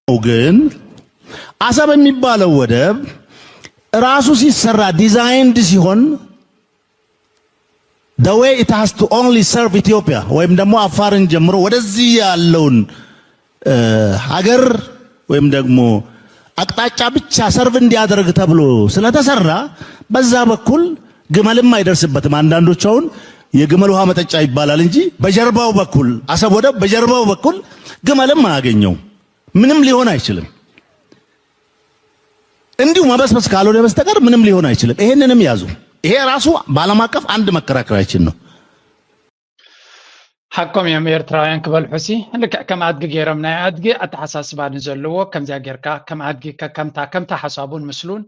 ግን አሰብ የሚባለው ወደብ ራሱ ሲሰራ designed ሲሆን the way it has to only serve Ethiopia ወይም ደግሞ አፋርን ጀምሮ ወደዚህ ያለውን ሀገር ወይም ደግሞ አቅጣጫ ብቻ serve እንዲያደርግ ተብሎ ስለተሰራ በዛ በኩል ግመልም አይደርስበትም። አንዳንዶች አሁን የግመል ውሃ መጠጫ ይባላል እንጂ በጀርባው በኩል አሰብ ወደብ በጀርባው በኩል ግመልም አያገኘው፣ ምንም ሊሆን አይችልም። እንዲሁ መበስበስ ካልሆነ በስተቀር ምንም ሊሆን አይችልም። ይሄንንም ያዙ። ይሄ ራሱ በዓለም አቀፍ አንድ መከራከሪያችን ነው። ሓቆም እዮም ኤርትራውያን ክበልሑሲ ልክዕ ከም ኣድጊ ገይሮም ናይ ኣድጊ ኣተሓሳስባ ንዘለዎ ከምዚያ ጌርካ ከም ኣድጊ ከከምታ ከምታ ሓሳቡን ምስሉን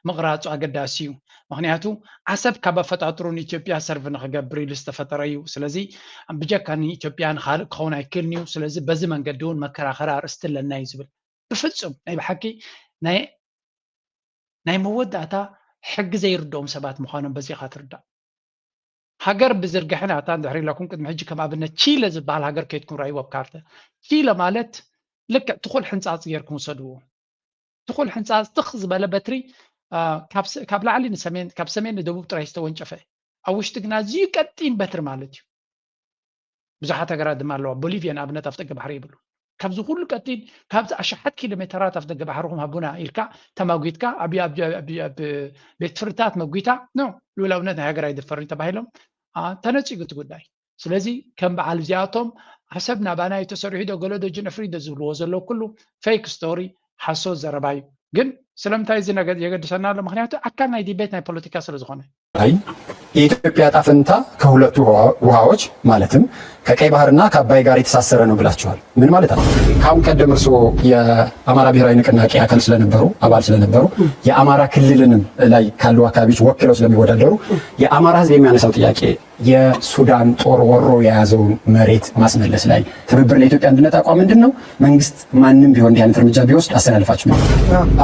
ምቕራጹ ኣገዳሲ እዩ። ምክንያቱ ዓሰብ ካብ ኣፈጣጥሩ ንኢትዮጵያ serve ንክገብር ኢሉ ዝተፈጠረ እዩ። ስለዚ ብጀካ ንኢትዮጵያ ንካልእ ክኸውን ኣይክእልን እዩ። ስለዚ በዚ መንገዲ እውን መከራኸሪ ኣርእስቲ ኣለና እዩ ዝብል። ብፍጹም ናይ ብሓቂ ናይ ናይ መወዳእታ ሕጊ ዘይርድኦም ሰባት ምዃኖም በዚኻ ትርዳእ። ሃገር ብዝርግሐ ናታ እንድሕር ኢለኩም ቅድሚ ሕጂ ከም ኣብነት ቺለ ዝበሃል ሃገር ከይድኩም ረኣይዎ ኣብ ካርተ። ቺለ ማለት ልክዕ ትኹል ሕንፃፅ ጌርኩም ውሰድዎ። ትኹል ሕንፃፅ ትኽ ዝበለ በትሪ ካብ ላዕሊ ንሰሜን ካብ ሰሜን ንደቡብ ጥራይ ዝተወንጨፈ ኣብ ውሽጢ ግና ኣዝዩ ቀጢን በትሪ ማለት እዩ። ብዙሓት ሃገራት ድማ ኣለዋ። ቦሊቪያ ንኣብነት ኣፍደገ ባሕሪ የብሉ። ካብዚ ኩሉ ቀጢን ካብዚ ኣሽሓት ኪሎ ሜተራት ኣፍደገ ባሕርኹም ሃቡና ኢልካ ተማጒትካ ኣብ ቤት ፍርድታት መጒታ ኖ ልኡላውነት ናይ ሃገር ኣይድፈርን ተባሂሎም ተነፂጉ እቲ ጉዳይ። ስለዚ ከም በዓል እዚኣቶም ዓሰብ ናባና እዩ ተሰሪሑ ዶ ገለ ዶ ጅንዕፍሪ ዶ ዝብልዎ ዘለዉ ኩሉ fake story ሓሶት ዘረባ እዩ። ግን ስለምንታይ እዚ ነገር የገድሰና ኣሎ? ምክንያቱ ኣካል ናይ ዲቤት ናይ ፖለቲካ ስለዝኾነ አይ የኢትዮጵያ ዕጣ ፈንታ ከሁለቱ ውሃዎች ማለትም ከቀይ ባህርና ከአባይ ጋር የተሳሰረ ነው ብላችኋል። ምን ማለት ነው? ከአሁን ቀደም እርስዎ የአማራ ብሔራዊ ንቅናቄ አካል ስለነበሩ አባል ስለነበሩ የአማራ ክልልንም ላይ ካሉ አካባቢዎች ወክለው ስለሚወዳደሩ የአማራ ሕዝብ የሚያነሳው ጥያቄ የሱዳን ጦር ወሮ የያዘውን መሬት ማስመለስ ላይ ትብብር ለኢትዮጵያ አንድነት አቋም ምንድን ነው? መንግስት ማንም ቢሆን እንዲህ አይነት እርምጃ ቢወስድ አስተላልፋችሁ ነው።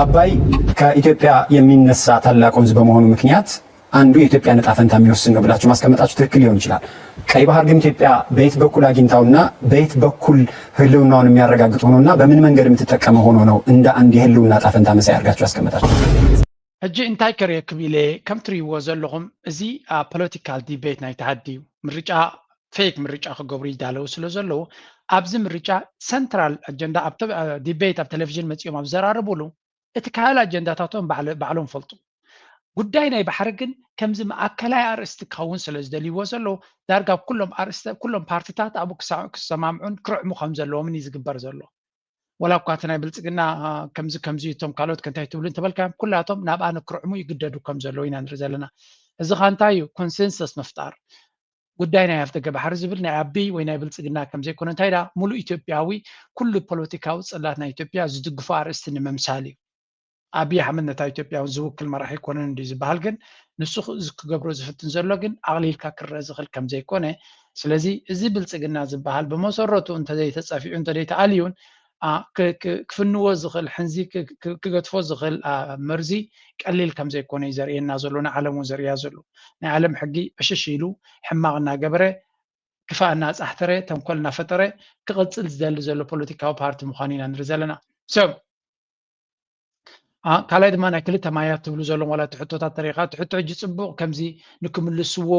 አባይ ከኢትዮጵያ የሚነሳ ታላቅ ወንዝ በመሆኑ ምክንያት አንዱ የኢትዮጵያን ዕጣ ፈንታ የሚወስን ነው ብላችሁ ማስቀመጣችሁ ትክክል ሊሆን ይችላል። ቀይ ባህር ግን ኢትዮጵያ በየት በኩል አግኝታውና በየት በኩል ህልውናውን የሚያረጋግጥ ሆኖና በምን መንገድ የምትጠቀመው ሆኖ ነው እንደ አንድ የህልውና ዕጣ ፈንታ መሳይ አድርጋችሁ ያስቀመጣችሁ? ሕጂ እንታይ ከርእየኩም ኢለ ከም ትርእይዎ ዘለኹም እዚ political debate ናይ ተሃዲ እዩ። ምርጫ fake ምርጫ ክገብሩ ይዳለዉ ስለ ዘለዉ ኣብዚ ምርጫ central agenda ኣብ debate ኣብ ቴሌቪዥን መፂኦም ኣብ ዘራረቡሉ እቲ ካልእ ኣጀንዳታቶም ባዕሎም ፈልጡ። ጉዳይ ናይ ባሕሪ ግን ከምዚ ማእከላይ ኣርእስቲ ክኸውን ስለ ዝደልይዎ ዘለዉ ዳርጋ ኩሎም ኣርእስተ ኩሎም ፓርትታት ኣብኡ ክሰማምዑን ክርዕሙ ከም ዘለዎምን እዩ ዝግበር ዘሎ። ወላ እኳ እቲ ናይ ብልፅግና ከምዚ ከምዚ እቶም ካልኦት ከንታይ ትብሉ እንተበልካዮም ኩላቶም ናብኣ ንክርዕሙ ይግደዱ ከም ዘለዉ ኢና ንርኢ ዘለና። እዚ ኻ እንታይ እዩ? ኮንሰንሰስ ምፍጣር። ጉዳይ ናይ ኣፍደገ ባሕሪ ዝብል ናይ ኣቢይ ወይ ናይ ብልፅግና ከም ዘይኮነ እንታይ ዳ ሙሉእ ኢትዮጵያዊ ኩሉ ፖለቲካዊ ፅላት ናይ ኢትዮጵያ ዝድግፎ ኣርእስቲ ንምምሳል እዩ። ኣቢይ ኣሕመድ ነታ ኢትዮጵያ እውን ዝውክል መራሒ ኣይኮነን እንድዩ ዝበሃል ግን ንሱ ክገብሮ ዝፍትን ዘሎ ግን ኣቕሊልካ ክረአ ዝኽእል ከም ዘይኮነ ስለዚ እዚ ብልፅግና ዝበሃል ብመሰረቱ እንተዘይተፀፊዑ እንተዘይተኣልዩን ክፍንዎ ዝኽእል ሕንዚ ክገድፎ ዝኽእል መርዚ ቀሊል ከም ዘይኮነ እዩ ዘርእየና ዘሎ ንዓለም እውን ዘርእያ ዘሎ ናይ ዓለም ሕጊ ዕሽሽ ኢሉ ሕማቕ እናገበረ ክፋእ እናፃሕተረ ተንኮል እናፈጠረ ክቕፅል ዝደሊ ዘሎ ፖለቲካዊ ፓርቲ ምዃኑ ኢና ንርኢ ዘለና ካልኣይ ድማ ናይ ክልተ ማያት ትብሉ ዘለኹም ዋላ እቲ ሕቶታት ተሪእካ እቲ ሕቶ ሕጂ ፅቡቕ ከምዚ ንክምልስዎ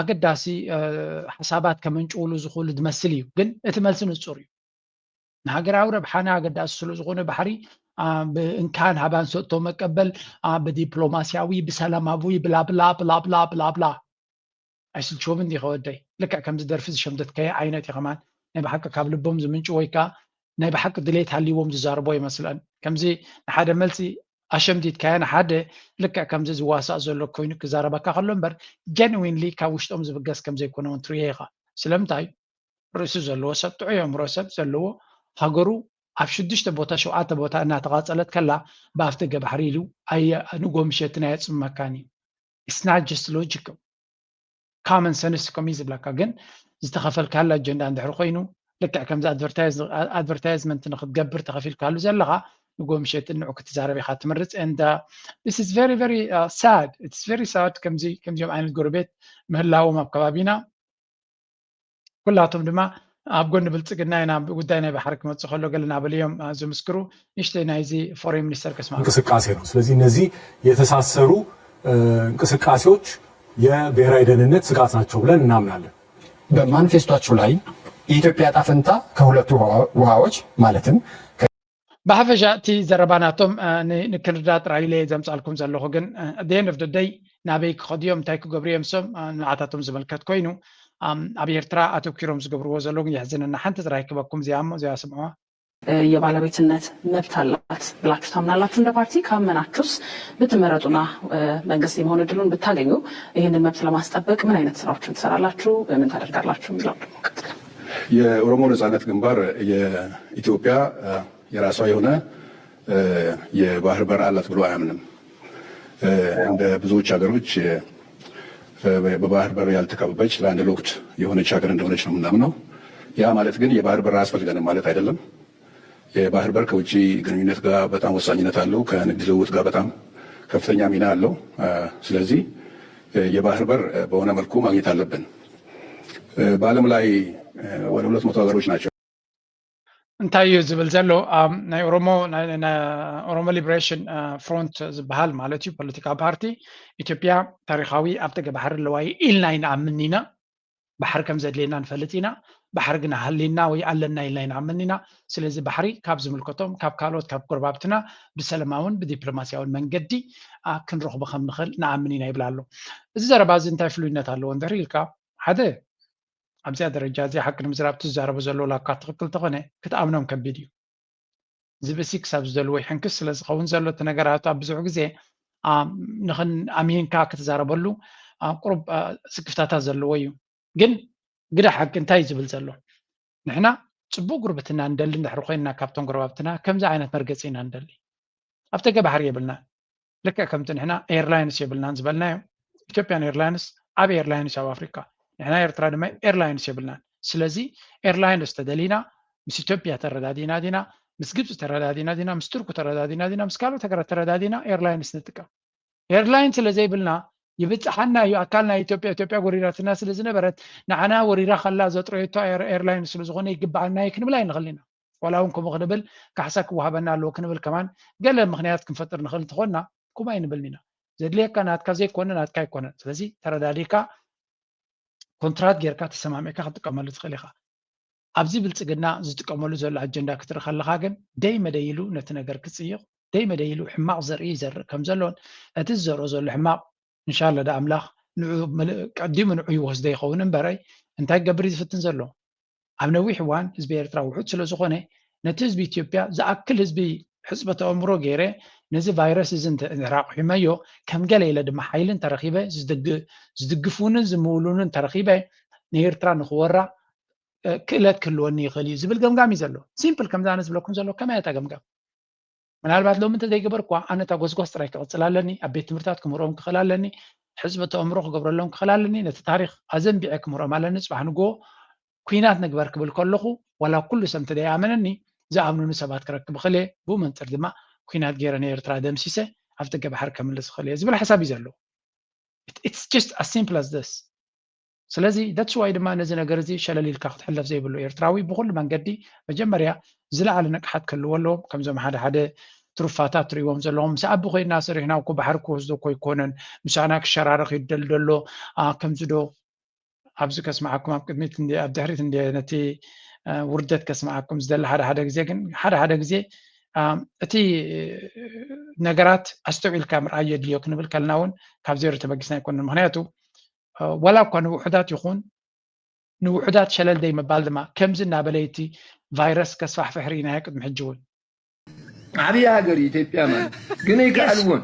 ኣገዳሲ ሓሳባት ከመንጭውሉ ዝኽእሉ ዝመስል እዩ ግን እቲ መልሲ ንፁር እዩ ንሃገራዊ ረብሓና ኣገዳሲ ስለ ዝኾነ ባሕሪ ብእንካን ሃባን ሰጥቶ መቀበል ብዲፕሎማስያዊ ብሰላማዊ ብላብላ ብላብላ ብላብላ ኣይስልችዎም እንዲ ከወደይ ልክዕ ከምዚ ደርፊ ዝሸምደትካዮ ዓይነት እዩ ከማን ናይ ብሓቂ ካብ ልቦም ዝምንጭ ወይ ከዓ ናይ ብሓቂ ድሌት ሃልይዎም ዝዛርቦ ይመስለን ከምዚ ንሓደ መልሲ ኣሸምዲድካዮ ንሓደ ልክዕ ከምዚ ዝዋሳእ ዘሎ ኮይኑ ክዛረበካ ከሎ እምበር genuinely ካብ ውሽጦም ዝብገስ ከም ዘይኮነ እውን ትርእዮ ኢኻ ስለምንታይ ርእሲ ዘለዎ ሰብ ጥዑይ ኣእምሮ ሰብ ዘለዎ ሃገሩ ኣብ ሽዱሽተ ቦታ ሸውዓተ ቦታ እናተቓፀለት ከላ ብኣፍደገ ባሕሪ ኢሉ ንጎ ምሸትን ኣየፅምመካን እዩ it's not just logical common sense ከምዩ ዝብለካ ግን ዝተኸፈልካሉ ኣጀንዳ እንድሕር ኮይኑ ልክዕ ከምዚ ኣድቨርታይዝመንት ንክትገብር ተኸፊልካሉ ዘለኻ ንጎ ምሸትን ንዑ ክትዛረብ ኢኻ ትምርፅ and this is very very sad it's very sad ከምዚ ከምዚኦም ዓይነት ጎረቤት ምህላዎም ኣብ ከባቢና ኩላቶም ድማ ኣብ ጎኒ ብልፅግና ኢና ጉዳይ ናይ ባሕሪ ክመፅእ ከሎ ገለ ናበል እዮም ዝምስክሩ። ንእሽተይ ናይዚ ፎሬን ሚኒስተር ከስማ እንቅስቃሴ ነው። ስለዚህ እነዚህ የተሳሰሩ እንቅስቃሴዎች የብሔራዊ ደህንነት ስጋት ናቸው ብለን እናምናለን። በማኒፌስቶአችሁ ላይ የኢትዮጵያ ዕጣ ፈንታ ከሁለቱ ውሃዎች ማለትም ብሓፈሻ እቲ ዘረባ ናቶም ንክንዳ ጥራይ ኢለ ዘምፃልኩም ዘለኹ፣ ግን ደን ኦፍ ደይ ናበይ ክኸዱ እዮም፣ እንታይ ክገብሩ እዮም፣ ሶም ንዓታቶም ዝመልከት ኮይኑ ኣብ ኤርትራ ኣተኪሮም ዝገብርዎ ዘለዉ ግን የሕዝነና። ሓንቲ ጥራይ ክበኩም እዚኣ እሞ እዚኣ ስምዕዋ። የባለቤትነት መብት አላት ብላችሁ ታምናላችሁ? እንደ ፓርቲ ካመናችሁስ ብትመረጡና መንግስት የመሆን እድሉን ብታገኙ ይህንን መብት ለማስጠበቅ ምን አይነት ስራዎችን ትሰራላችሁ? ምን ታደርጋላችሁ የሚለው ደግሞ ቀጥለን የኦሮሞ ነጻነት ግንባር የኢትዮጵያ የራሷ የሆነ የባህር በር አላት ብሎ አያምንም። እንደ ብዙዎች ሀገሮች በባህር በር ያልተከበበች ላንድ ሎክድ የሆነች ሀገር እንደሆነች ነው የምናምነው። ያ ማለት ግን የባህር በር አያስፈልገንም ማለት አይደለም። የባህር በር ከውጭ ግንኙነት ጋር በጣም ወሳኝነት አለው። ከንግድ ልውውጥ ጋር በጣም ከፍተኛ ሚና አለው። ስለዚህ የባህር በር በሆነ መልኩ ማግኘት አለብን። በዓለም ላይ ወደ ሁለት መቶ ሀገሮች ናቸው። እንታይ እዩ ዝብል ዘሎ? ናይ ኦሮሞ ኦሮሞ ሊብሬሽን ፍሮንት ዝበሃል ማለት እዩ ፖለቲካዊ ፓርቲ፣ ኢትዮጵያ ታሪካዊ ኣብ ደገ ባሕሪ ኣለዋ ኢልና ይንኣምን ኢና። ባሕሪ ከም ዘድልየና ንፈልጥ ኢና። ባሕሪ ግን ሃልይና ወይ ኣለና ኢልና ይንኣምን ኢና። ስለዚ ባሕሪ ካብ ዝምልከቶም ካብ ካልኦት ካብ ጎረባብትና ብሰለማውን ብዲፕሎማሲያውን መንገዲ ክንረኽቦ ከም ንኽእል ንኣምን ኢና ይብል ኣሎ። እዚ ዘረባ እዚ እንታይ ፍሉይነት ኣለዎ እንድሕር ኢልካ፣ ሓደ ኣብዚኣ ደረጃ እዚኣ ሓቂ ንምዝራብ እቲ ዝዛረቦ ዘሎ ላካ ትኽክል ተኾነ ክትኣምኖም ከቢድ እዩ። ዝብእሲ ክሳብ ዝደልዎ ይሕንክስ ስለ ዝኸውን ዘሎ እቲ ነገራት ኣብ ብዙሕ ግዜ ንኽን ኣሚንካ ክትዛረበሉ ቁሩብ ስክፍታታት ዘለዎ እዩ። ግን ግዳ ሓቂ እንታይ እዩ ዝብል ዘሎ? ንሕና ፅቡቅ ጉርብትና ንደሊ እንድሕር ኮይንና ካብቶም ጎረባብትና ከምዚ ዓይነት መርገፂ ኢና ንደሊ። ኣብ ደገ ባሕሪ የብልናን። ልክዕ ከምቲ ንሕና ኤርላይንስ የብልናን ዝበልናዮ፣ ኢትዮጵያን ኤርላይንስ ዓቢ ኤርላይንስ ኣብ ኣፍሪካ፣ ንሕና ኤርትራ ድማ ኤርላይንስ የብልናን። ስለዚ ኤርላይንስ ተደሊና ምስ ኢትዮጵያ ተረዳዲና ዲና፣ ምስ ግብፂ ተረዳዲና ዲና፣ ምስ ቱርኩ ተረዳዲና ዲና፣ ምስ ካልኦት ሃገራት ተረዳዲና ኤርላይንስ ንጥቀም። ኤርላይን ስለ ዘይብልና ይብፅሓና እዩ። ኣካል ናይ ኢትዮጵያ ኢትዮጵያ ጎሪራትና ስለ ዝነበረት ንዓና ወሪራ ከላ ዘጥረየቶ ኤርላይን ስለ ዝኾነ ይግበኣና እዩ ክንብል ኣይንኽእል ኢና። ዋላ እውን ከምኡ ክንብል ካሕሳ ክወሃበና ኣለዎ ክንብል ከማን ገለ ምኽንያት ክንፈጥር ንኽእል እንተኾንና፣ ከምኡ ኣይንብልን ኢና። ዘድልየካ ናትካ ዘይኮነ ናትካ ኣይኮነን። ስለዚ ተረዳዲእካ ኮንትራት ጌርካ ተሰማሚዕካ ክትጥቀመሉ ትኽእል ኢኻ። ኣብዚ ብልፅግና ዝጥቀመሉ ዘሎ ኣጀንዳ ክትርኢ ከለኻ ግን ደይ መደይ ኢሉ ነቲ ነገር ክፅይቕ፣ ደይ መደይ ኢሉ ሕማቕ ዘርኢ ይዘርእ ከም ዘሎን እቲ ዝዘርኦ ዘሎ ሕማቕ እንሻላ ዳ ኣምላኽ ንዑ ቀዲሙ ንዑ ይወስዶ ይኸውን እምበረይ እንታይ ክገብር እዩ ዝፍትን ዘሎ? ኣብ ነዊሕ እዋን ህዝቢ ኤርትራ ውሑድ ስለ ዝኾነ ነቲ ህዝቢ ኢትዮጵያ ዝኣክል ህዝቢ ሕፅበተ ኣእምሮ ገይረ ነዚ ቫይረስ እዚ እንድሕር ኣቑሒመዮ ከም ገለ ኢለ ድማ ሓይሊ እንተረኺበ ዝድግፉንን ዝምውሉንን እንተረኺበ ንኤርትራ ንኽወራ ክእለት ክህልወኒ ይኽእል እዩ ዝብል ገምጋም እዩ ዘሎ። ሲምፕል ከምዚ ኣነ ዝብለኩም ዘሎ ከመይ እያ እታ ገምጋም? ምናልባት ሎሚ እንተዘይገበርኳ ኣነ እታ ጎስጓስ ጥራይ ክቕፅል ኣለኒ፣ ኣብ ቤት ትምህርታት ክምህሮም ክኽእል ኣለኒ፣ ሕፅበተ ኣእምሮ ክገብረሎም ክኽእል ኣለኒ፣ ነቲ ታሪኽ ኣዘንቢዐ ክምህሮም ኣለኒ። ፅባሕ ንግሆ ኲናት ንግበር ክብል ከለኹ ዋላ ኩሉ ሰብ እንተደይኣመነኒ ዝኣምኑኒ ሰባት ክረክብ እኽእል እየ። ብኡ መንፅር ድማ ኲናት ገይረ ንኤርትራ ደምሲሰ ኣብ ደገ ባሕሪ ከምልስ እኽእል እየ ዝብል ሓሳብ እዩ ዘለዎ። It's just as simple as this። ስለዚ that's why ድማ ነዚ ነገር እዚ ሸለል ኢልካ ክትሕለፍ ዘይብሉ ኤርትራዊ ብኩሉ መንገዲ መጀመርያ ዝለዓለ ንቕሓት ክህልዎ ኣለዎ። ከምዞም ሓደ ሓደ ትሩፋታት ትሪእዎም ዘለኹም ምስ ኣቢ ኮይና ሰሪሕና እኮ ባሕሪ ክወስዶ እኮ ኣይኮነን፣ ምሳና ክሸራረኽ ይደል ደሎ ከምዚ ዶ ኣብዚ ከስምዓኩም ኣብ ቅድሚት እንዲ ኣብ ድሕሪት እንዲ ነቲ ውርደት ከስምዓኩም ዝደሊ ሓደ ሓደ ግዜ ግን ሓደ ሓደ ግዜ እቲ ነገራት ኣስተውዒልካ ምርኣይ የድልዮ ክንብል ከልና እውን ካብ ዜሮ ተበጊስና ኣይኮንን። ምክንያቱ ዋላ እኳ ንውሑዳት ይኹን ንውሑዳት ሸለል ደይ ምባል ድማ ከምዚ እናበለ እቲ ቫይረስ ከስፋሕፍሕ ርኢናዮ ቅድሚ ሕጂ እውን። ዓብዪ ሃገር እዩ ኢትዮጵያ ማለት ግን ኣይከኣልዎን።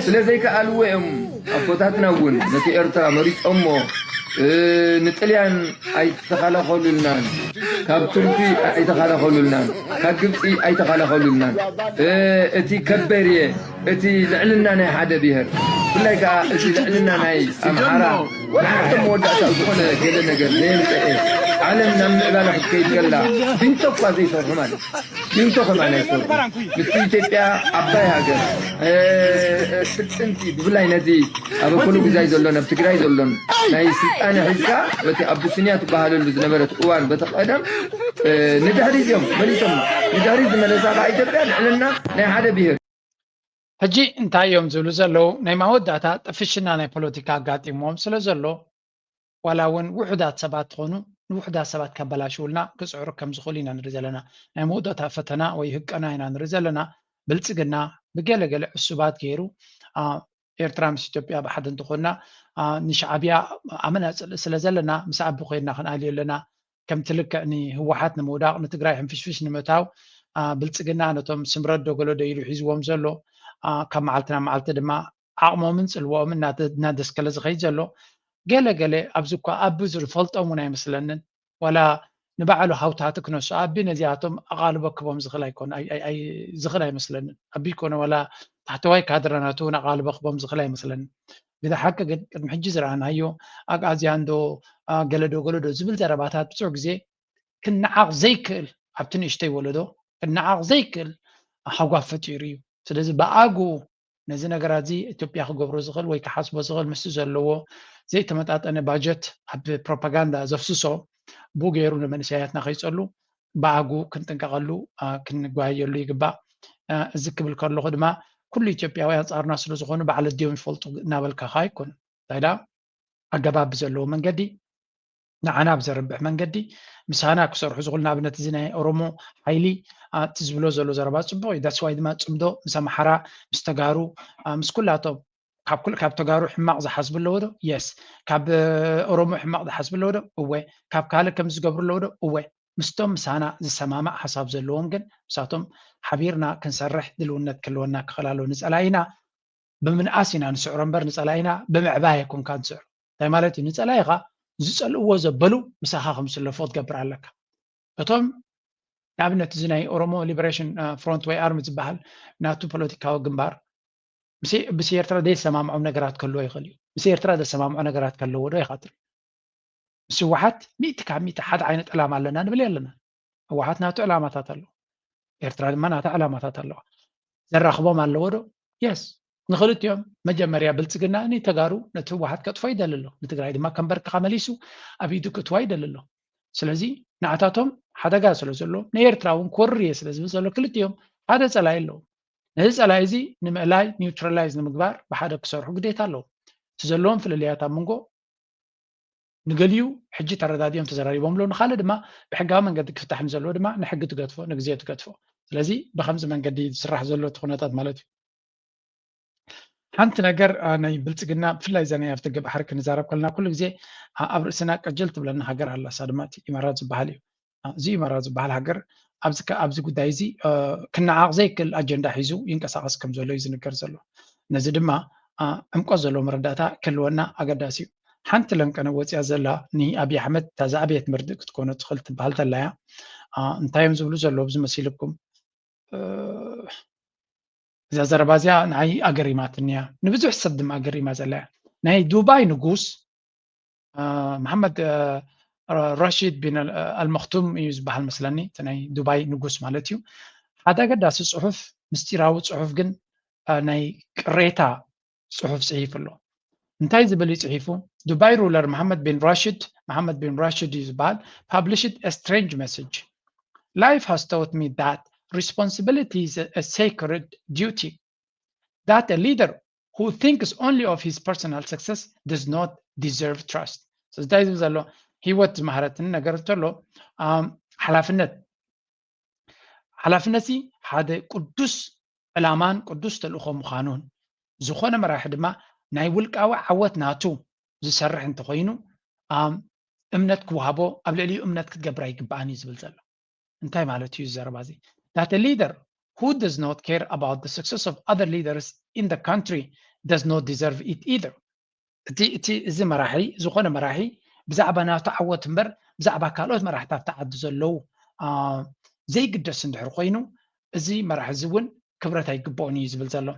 ስለ ዘይከኣልዎ እዮም ኣቦታትና እውን ነቲ ኤርትራ መሪጾሞ። ንጥልያን ኣይተኸላኸሉልናን፣ ካብ ቱርኪ ኣይተኸላኸሉልናን፣ ካብ ግብፂ ኣይተኸላኸሉልናን። እቲ ከበርየ እቲ ልዕልና ናይ ሓደ ብሄር ብፍላይ ከዓ እዚ ልዕልና ናይ ኣምሓራ ወላሓተ መወዳእታ ዝኾነ ገለ ነገር ዘየምፀአ ዓለም ናብ ምዕባለ ክትከይድ ከላ ቢንቶ እኳ ዘይሰርሑ ማለት ቢንቶ ከማን ኣይሰርሑ። ምስቲ ኢትዮጵያ ዓባይ ሃገር ስልጥንቲ ብፍላይ ነዚ ኣብ ኣኮሎ ጉዛይ ዘሎን ኣብ ትግራይ ዘሎን ናይ ስልጣነ ሒዝካ በቲ ኣቢሲንያ ትበሃለሉ ዝነበረት እዋን በቲ ቀደም ንድሕሪ እዮም መሊሶም ንድሕሪ ዝመለሳ ከዓ ኢትዮጵያ ልዕልና ናይ ሓደ ብሄር ሕጂ እንታይ እዮም ዝብሉ ዘለዉ? ናይ መወዳእታ ጥፍሽና ናይ ፖለቲካ ኣጋጢምዎም ስለ ዘሎ ዋላ እውን ውሑዳት ሰባት ትኾኑ ንውሑዳት ሰባት ከበላሽውልና ክፅዕሩ ከም ዝኽእሉ ኢና ንርኢ ዘለና። ናይ መወዳእታ ፈተና ወይ ህቀና ኢና ንርኢ ዘለና። ብልፅግና ብገለገለ ዕሱባት ገይሩ ኤርትራ ምስ ኢትዮጵያ ብሓደ እንተኾንና ንሻዕብያ ኣመና ፅልኢ ስለ ዘለና ምስ ኣቢ ኮይንና ክንኣልዮ ኣለና። ከምቲ ልክዕ ንህወሓት ንምውዳቕ ንትግራይ ሕንፍሽፍሽ ንምእታው ብልፅግና ነቶም ስምረት ዶ ገሎ ዶ ኢሉ ሒዝዎም ዘሎ ካብ መዓልቲ ናብ መዓልቲ ድማ ዓቕሞምን ፅልዎኦምን እናደስከለ ዝኸይድ ዘሎ ገለ ገለ ኣብዚ እኳ ኣቢ ዝፈልጦም እውን ኣይመስለንን ዋላ ንባዕሉ ሃውታቲ ክነሱ ኣቢ ነዚኣቶም ኣቓልቦ ክቦም ዝኽእል ኣይኮን ዝኽእል ኣይመስለንን ኣቢ ይኮነ ዋላ ታሕተዋይ ካድረ ናቱ እውን ኣቓልቦ ክቦም ዝኽእል ኣይመስለንን ግደ ሓቂ ግን ቅድሚ ሕጂ ዝረኣናዮ ኣግኣዝያን ዶ ገለዶ ገለዶ ዝብል ዘረባታት ብዙሕ ግዜ ክነዓቕ ዘይክእል ኣብቲ ንእሽተይ ወለዶ ክነዓቕ ዘይክእል ሃጓፍ ፈጢሩ እዩ። ስለዚ ብኣግኡ ነዚ ነገራት እዚ ኢትዮጵያ ክገብሮ ዝኽእል ወይ ክሓስቦ ዝኽእል ምስቲ ዘለዎ ዘይተመጣጠነ ባጀት ኣብ ፕሮፓጋንዳ ዘፍስሶ ብኡ ገይሩ ንመንእሰያትና ከይፀሉ ብኣግኡ ክንጥንቀቐሉ ክንጓየሉ ይግባእ። እዚ ክብል ከለኹ ድማ ኩሉ ኢትዮጵያዊ ኣንፃርና ስለ ዝኾኑ ባዕለ ድዮም ይፈልጡ እናበልካ ከዓ ኣይኮን እንታይ ዳ ኣገባብ ብዘለዎ መንገዲ ንዓና ብዘርብሕ መንገዲ ምሳና ክሰርሑ ዝኽእሉ ንኣብነት እዚ ናይ ኦሮሞ ሓይሊ እቲ ዝብሎ ዘሎ ዘረባ ፅቡቅ እዩ that's why ድማ ፅምዶ ምስ ኣምሓራ ምስ ተጋሩ ምስ ኩላቶም ካብ ኩል ካብ ተጋሩ ሕማቅ ዝሓስቡ ኣለዎ ዶ yes ካብ ኦሮሞ ሕማቅ ዝሓስቡ ኣለዎ ዶ እወ ካብ ካልእ ከም ዝገብሩ ኣለዎ ዶ እወ ምስቶም ምሳና ዝሰማማዕ ሓሳብ ዘለዎም ግን ምሳቶም ሓቢርና ክንሰርሕ ድልውነት ክህልወና ክኽእል ኣለዎ ንፀላኢና ብምንኣስ ኢና ንስዕሮ እምበር ንፀላኢና ብምዕባይ ኣይኮንካ ንስዕሮ እንታይ ማለት እዩ ንፀላኢኻ ዝፀልእዎ ዘበሉ ምሳኻ ከም ዝስለፎ ክትገብር ኣለካ እቶም ንኣብነት እዚ ናይ ኦሮሞ liberation front ወይ army ዝበሃል ናቱ ፖለቲካዊ ግንባር ምስ ኤርትራ ዘይሰማምዖም ነገራት ከልዎ ይኽእል እዩ ምስ ኤርትራ ዘሰማምዖ ነገራት ከለዎ ዶ ኢኻ ትርኢ ምስ ህወሓት ሚእቲ ካብ ሚእቲ ሓደ ዓይነት ዕላማ ኣለና ንብል ኣለና ህወሓት ናቱ ዕላማታት ኣለዎ ኤርትራ ድማ ናታ ዕላማታት ኣለዋ ዘራኽቦም ኣለዎ ዶ yes ንኽልቲኦም መጀመርያ ብልፅግና ንተጋሩ ነቲ ህወሓት ከጥፎ ይደሊ ኣሎ ንትግራይ ድማ ከንበርክኻ መሊሱ ኣብ ኢዱ ክትዋ ይደሊ ኣሎ ስለዚ ንኣታቶም ሓደጋ ስለ ዘሎ ንኤርትራ እውን ክወርር እየ ስለ ዝብል ዘሎ ክልቲኦም ሓደ ፀላኢ ኣለዎም ነዚ ፀላኢ እዚ ንምእላይ neutralize ንምግባር ብሓደ ክሰርሑ ግዴታ ኣለዎም እቲ ዘለዎም ፍልልያት ኣብ መንጎ ንገሊኡ ሕጂ ተረዳዲኦም ተዘራሪቦምሉ ንካልእ ድማ ብሕጋዊ መንገዲ ክፍታሕ ንዘለዎ ድማ ንሕጊ ትገድፎ ንግዜ ትገድፎ ስለዚ ብከምዚ መንገዲ ዝስራሕ ዘሎ እቲ ኩነታት ማለት እዩ ሓንቲ ነገር ናይ ብልፅግና ብፍላይ ዘ ናይ ኣብቲ ግብሓር ክንዛረብ ከለና ኩሉ ግዜ ኣብ ርእስና ቅጅል ትብለና ሃገር ኣላ እሳ ድማ እቲ ኢማራት ዝበሃል እዩ እዚ ኢማራት ዝበሃል ሃገር ኣብዚ ጉዳይ እዚ ክነዓቕ ዘይክእል ኣጀንዳ ሒዙ ይንቀሳቐስ ከም ዘሎ እዩ ዝንገር ዘሎ ነዚ ድማ ዕምቆት ዘለዎ መረዳእታ ክህልወና ኣገዳሲ እዩ ሓንቲ ለንቀነ ወፅያ ዘላ ንኣብይ ኣሕመድ እታ ዝኣበየት መርድእ ክትኮኖ ትኽእል ትበሃል ተላያ እንታይ እዮም ዝብሉ ዘለዉ ዝመሲልኩም እዛ ዘረባ እዚኣ ንዓይ ኣገሪማትኒ እያ ንብዙሕ ሰብ ድማ ኣገሪማ ዘላ እያ ናይ ዱባይ ንጉስ መሓመድ ራሺድ ቢን ኣልመክቱም እዩ ዝበሃል መስለኒ እቲ ናይ ዱባይ ንጉስ ማለት እዩ ሓደ ኣገዳሲ ፅሑፍ ምስጢራዊ ፅሑፍ ግን ናይ ቅሬታ ፅሑፍ ፅሒፉ ኣሎ እንታይ ዝብል እዩ ፅሒፉ Dubai ruler Mohammed bin Rashid Mohammed bin Rashid እዩ ዝበሃል published a strange message life has taught me that responsibility is a sacred duty that a leader who thinks only of his personal success does not deserve trust እንታይ ዝብል ዘሎ ህይወት ዝመሃረትኒ ነገር እንተሎ ሓላፍነት ሓላፍነት ሓደ ቅዱስ ዕላማን ቅዱስ ተልእኾ ምዃኑን ዝኾነ መራሒ ድማ ናይ ውልቃዊ ዓወት ናቱ ዝሰርሕ እንተኾይኑ እምነት ክወሃቦ ኣብ ልዕሊኡ እምነት ክትገብር ኣይግባኣን እዩ ዝብል ዘሎ እንታይ ማለት እዩ ዘረባ እዚ that a leader who does not care about the success of other leaders in the country does not deserve it either እቲ እቲ እዚ መራሒ ዝኾነ መራሒ ብዛዕባ ናቱ ዓወት እምበር ብዛዕባ ካልኦት መራሕታት ተዓዲ ዘለዉ ዘይግደስ እንድሕር ኮይኑ እዚ መራሒ እዚ እውን ክብረት ኣይግብኦን እዩ ዝብል ዘሎ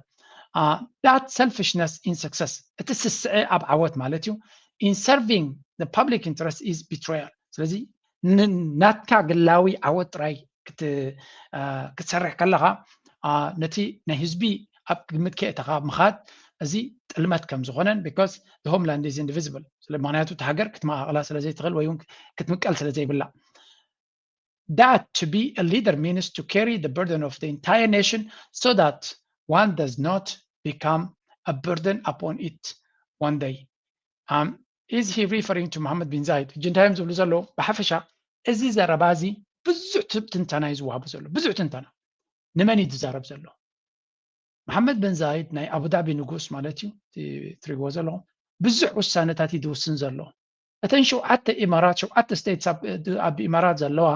that selfishness in success, እቲ ስስዐ ኣብ ዓወት ማለት እዩ። In serving the public interest is betrayal። ስለዚ ናትካ ግላዊ ዓወት ጥራይ ክትሰርሕ ከለኻ ነቲ ናይ ህዝቢ ኣብ ግምት ከእተኻ ምኻድ እዚ ጥልመት ከም ዝኾነን because the homeland is indivisible። ምክንያቱ እቲ ሃገር ክትመቓቐላ ስለ ዘይትኽእል ወይ ክትምቀል ስለ ዘይብላ። That to be a leader means to carry the burden of the entire nation so that one does not become a burden upon it one day. Um, is he referring to Mohammed bin Zayed? ሕጂ እንታይ እዮም ዝብሉ ዘለዉ? ብሓፈሻ እዚ ዘረባ እዚ ብዙሕ ትንተና እዩ ዝወሃቡ ዘሎ። ብዙሕ ትንተና። ንመን እዩ ዝዛረብ ዘሎ? መሓመድ ብን ዛይድ ናይ ኣቡዳቢ ንጉስ ማለት እዩ። ትሪግዎ ዘለኹም ብዙሕ ውሳነታት እዩ ዝውስን ዘሎ። እተን ሸውዓተ ኢማራት ሸውዓተ ስቴትስ ኣብ ኢማራት ዘለዋ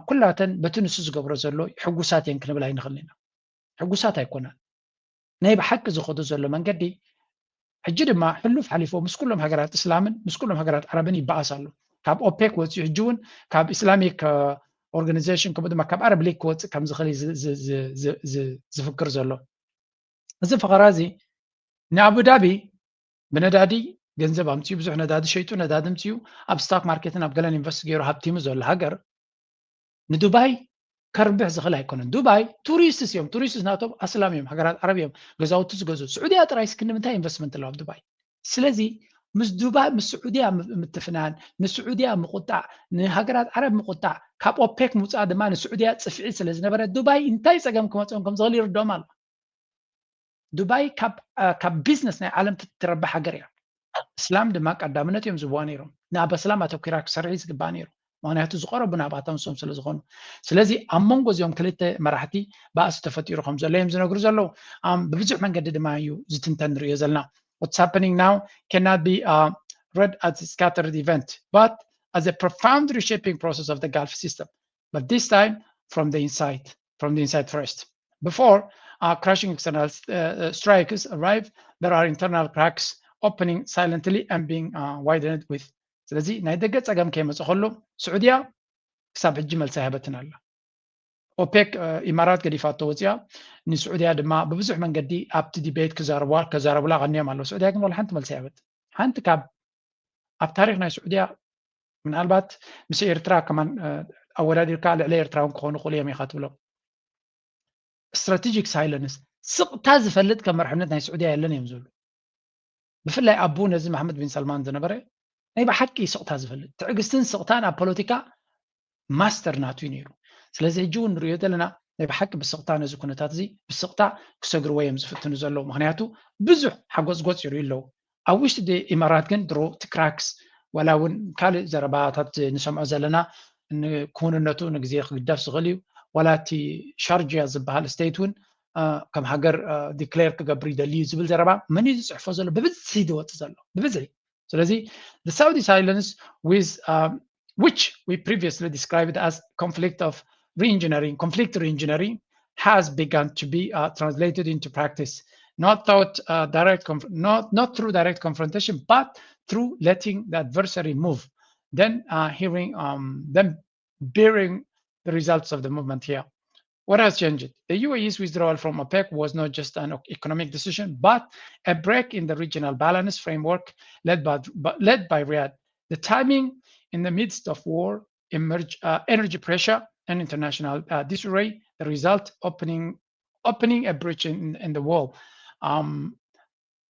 ኩላተን በቲ ንሱ ዝገብሮ ዘሎ ሕጉሳት እየን ክንብል ኣይንኽእል ኢና። ሕጉሳት ኣይኮናን። ናይ ብሓቂ ዝኸዶ ዘሎ መንገዲ ሕጂ ድማ ሕሉፍ ሓሊፎ ምስ ኩሎም ሃገራት እስላምን ምስ ኩሎም ሃገራት ዓረብን ይበኣስ ኣሎ። ካብ ኦፔክ ወፂኡ ሕጂ እውን ካብ ኢስላሚክ ኦርጋናይዜሽን ከምኡ ድማ ካብ ኣረብ ሊግ ክወፅእ ከም ዝኽእል ዝፍክር ዘሎ። እዚ ፈኸራ እዚ ንኣቡዳቢ ብነዳዲ ገንዘብ ኣምፅኡ፣ ብዙሕ ነዳዲ ሸይጡ፣ ነዳዲ ምፅኡ ኣብ ስታክ ማርኬትን ኣብ ገለን ኢንቨስት ገይሩ ሃብቲሙ ዘሎ ሃገር ንዱባይ ከርብሕ ዝኽእል ኣይኮነን። ዱባይ ቱሪስትስ እዮም፣ ቱሪስትስ ናቶም ኣስላም እዮም፣ ሃገራት ዓረብ እዮም ገዛውቲ ዝገዝኡ። ስዑድያ ጥራይ እስኪ ንምንታይ ኢንቨስትመንት ኣለዋ ኣብ ዱባይ? ስለዚ ምስ ዱባይ ምስ ስዑድያ ምትፍናን፣ ንስዑድያ ምቁጣዕ፣ ንሃገራት ዓረብ ምቁጣዕ፣ ካብ ኦፔክ ምውፃእ ድማ ንስዑድያ ፅፍዒ ስለ ዝነበረ ዱባይ እንታይ ፀገም ክመፅኦም ከም ዝኽእል ይርድኦም ኣሎ። ዱባይ ካብ ቢዝነስ ናይ ዓለም ትረብሕ ሃገር እያ። እስላም ድማ ቀዳምነት እዮም ዝብዋ ነይሮም። ንኣብ ኣስላም ኣተኪራ ክሰርሕ እዩ ዝግባእ ነይሩ። ምክንያቱ ዝቐረቡ ናብኣታ ንሶም ስለ ዝኾኑ። ስለዚ ኣብ መንጎ እዚኦም ክልተ መራሕቲ ባእሲ ተፈጢሩ ከም ዘሎ እዮም ዝነግሩ ዘለዉ። ብብዙሕ መንገዲ ድማ እዩ ዝትንተን ንሪኦ ዘለና። What's happening now cannot be read as a scattered event but as a profound reshaping process of the Gulf system, but this time from the inside, from the inside first. Before crushing external strikes arrive, there are internal cracks opening silently and being widened with. ስለዚ ናይ ደገ ፀገም ከይመፀ ከሎ ስዑድያ ክሳብ ሕጂ መልሲ ኣይሃበትን ኣላ። ኦፔክ ኢማራት ገዲፋቶ ወፂኣ፣ ንስዑድያ ድማ ብብዙሕ መንገዲ ኣብቲ ዲቤት ክዛረቡላ ቀኒዮም ኣለዉ። ስዑድያ ግን ዋላ ሓንቲ መልሲ ኣይሃበትን። ሓንቲ ካብ ኣብ ታሪክ ናይ ስዑድያ ምናልባት ምስ ኤርትራ ከማን ኣወዳዲርካ ልዕሊ ኤርትራ እውን ክኾኑ ክእሉ እዮም ኢኻ ትብሎም። ስትራቴጂክ ሳይለንስ፣ ስቕታ ዝፈልጥ ከም መርሕነት ናይ ስዑድያ የለን እዮም ዝብሉ። ብፍላይ ኣቡ ነዚ መሓመድ ቢን ሰልማን ዝነበረ ናይ ብሓቂ ስቕታ ዝፈልጥ፣ ትዕግስትን ስቕታን ኣብ ፖለቲካ ማስተር ናቱ እዩ ነይሩ። ስለዚ ሕጂ እውን ንሪኦ ዘለና ናይ ብሓቂ ብስቕታ ነዚ ኩነታት እዚ ብስቕታ ክሰግርዎ እዮም ዝፍትኑ ዘለዉ። ምክንያቱ ብዙሕ ሓጎፅጎፅ ይርእዩ ኣለዉ። ኣብ ውሽጢ ኢማራት ግን ድሮ እቲ ክራክስ ዋላ እውን ካልእ ዘረባታት ንሰምዖ ዘለና ንክውንነቱ ንግዜ ክግደፍ ዝኽእል እዩ። ዋላ እቲ ሻርጃ ዝበሃል ስቴት እውን ከም ሃገር ዲክሌር ክገብር ይደሊ እዩ ዝብል ዘረባ መን እዩ ዝፅሕፎ ዘሎ? ብብዝሒ ዝወፅእ ዘሎ ብብዝሒ። ስለዚ the Saudi silence with which we previously described as conflict of reengineering, conflict reengineering, has begun to be translated into practice, not through direct not through direct confrontation but through letting the adversary move, then hearing them bearing the results of the movement here. What has changed? The U A E's withdrawal from OPEC was not just an economic decision but a break in the regional balance framework led by led by Riyadh. The timing in the midst of war, emerge energy pressure and international disarray, the result opening opening a breach in the wall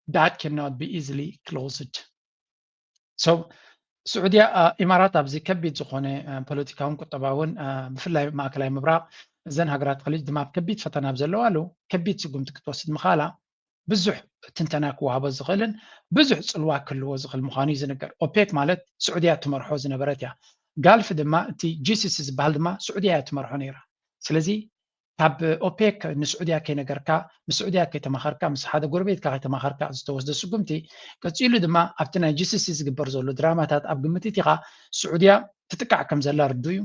that cannot be easily closed. So ስዑድያ ኢማራት ኣብዚ ከቢድ ዝኾነ ፖለቲካውን ቁጠባውን ብፍላይ ማእከላይ ምብራቕ እዘን ሃገራት ከሊጅ ድማ ኣብ ከቢድ ፈተና ኣብ ዘለዋሉ ከቢድ ስጉምቲ ክትወስድ ምኻላ ብዙሕ ትንተና ክወሃቦ ዝኽእልን ብዙሕ ፅልዋ ክህልዎ ዝኽእል ምዃኑ እዩ ዝንገር። ኦፔክ ማለት ስዑድያ ትመርሖ ዝነበረት እያ። ጋልፍ ድማ እቲ ጂሲሲ ዝበሃል ድማ ስዑድያ እያ ትመርሖ ነይራ። ስለዚ ካብ ኦፔክ ንስዑድያ ከይነገርካ፣ ምስ ስዑድያ ከይተማኸርካ፣ ምስ ሓደ ጎረቤትካ ከይተማኸርካ ዝተወስደ ስጉምቲ፣ ቀፂሉ ድማ ኣብቲ ናይ ጂሲሲ ዝግበር ዘሎ ድራማታት ኣብ ግምት እቲኻ ስዑድያ ትጥቃዕ ከም ዘላ ርዱ እዩ።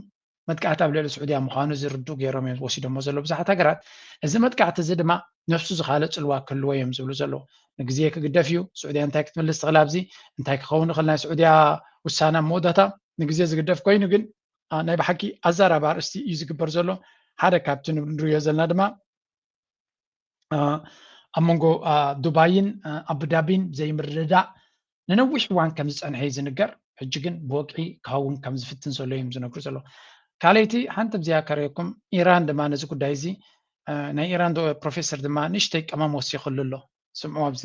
መጥቃዕቲ ኣብ ልዕሊ ስዑድያ ምዃኑ እዚ ርዱእ ገይሮም እዮም ወሲዶሞ ዘለዉ ብዙሓት ሃገራት። እዚ መጥቃዕቲ እዚ ድማ ነብሱ ዝኻለ ፅልዋ ክህልዎ እዮም ዝብሉ ዘለዉ። ንግዜ ክግደፍ እዩ። ስዑድያ እንታይ ክትምልስ ትኽእል? ኣብዚ እንታይ ክኸውን ይኽእል? ናይ ስዑድያ ውሳነ ኣብ መወዳእታ ንግዜ ዝግደፍ ኮይኑ ግን ናይ ብሓቂ ኣዛራቢ ኣርእስቲ እዩ ዝግበር ዘሎ። ሓደ ካብቲ ንሪኦ ዘለና ድማ ኣብ መንጎ ዱባይን ኣቡዳቢን ዘይምርድዳእ ንነዊሕ እዋን ከም ዝፀንሐ እዩ ዝንገር። ሕጂ ግን ብወግዒ ክኸውን ከም ዝፍትን ዘሎ እዮም ዝነግሩ ዘለዉ። ካልኣይቲ ሓንቲ ብዚኣ ከርእየኩም፣ ኢራን ድማ ነዚ ጉዳይ እዚ ናይ ኢራን ፕሮፌሰር ድማ ንእሽተይ ቀመም ወሲኽሉ ኣሎ። ስምዑ ኣብዚ።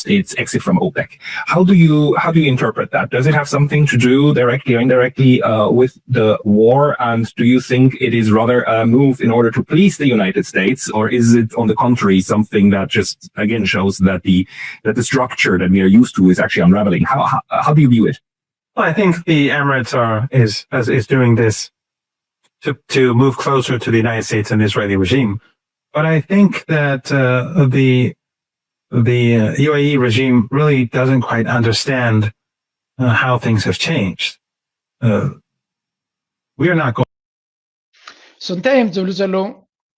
States exit from OPEC. How do you how do you interpret that? Does it have something to do directly or indirectly uh, with the war? And do you think it is rather a move in order to please the United States, or is it, on the contrary, something that just again shows that the that the structure that we are used to is actually unraveling? How how, how do you view it? Well, I think the Emirates are is is, is doing this to to move closer to the United States and the Israeli regime. But I think that uh, the the uh, U A E regime really doesn't quite understand uh, how things have changed. Uh, we are not going. So እንታይ እዮም ዝብሉ ዘለዉ?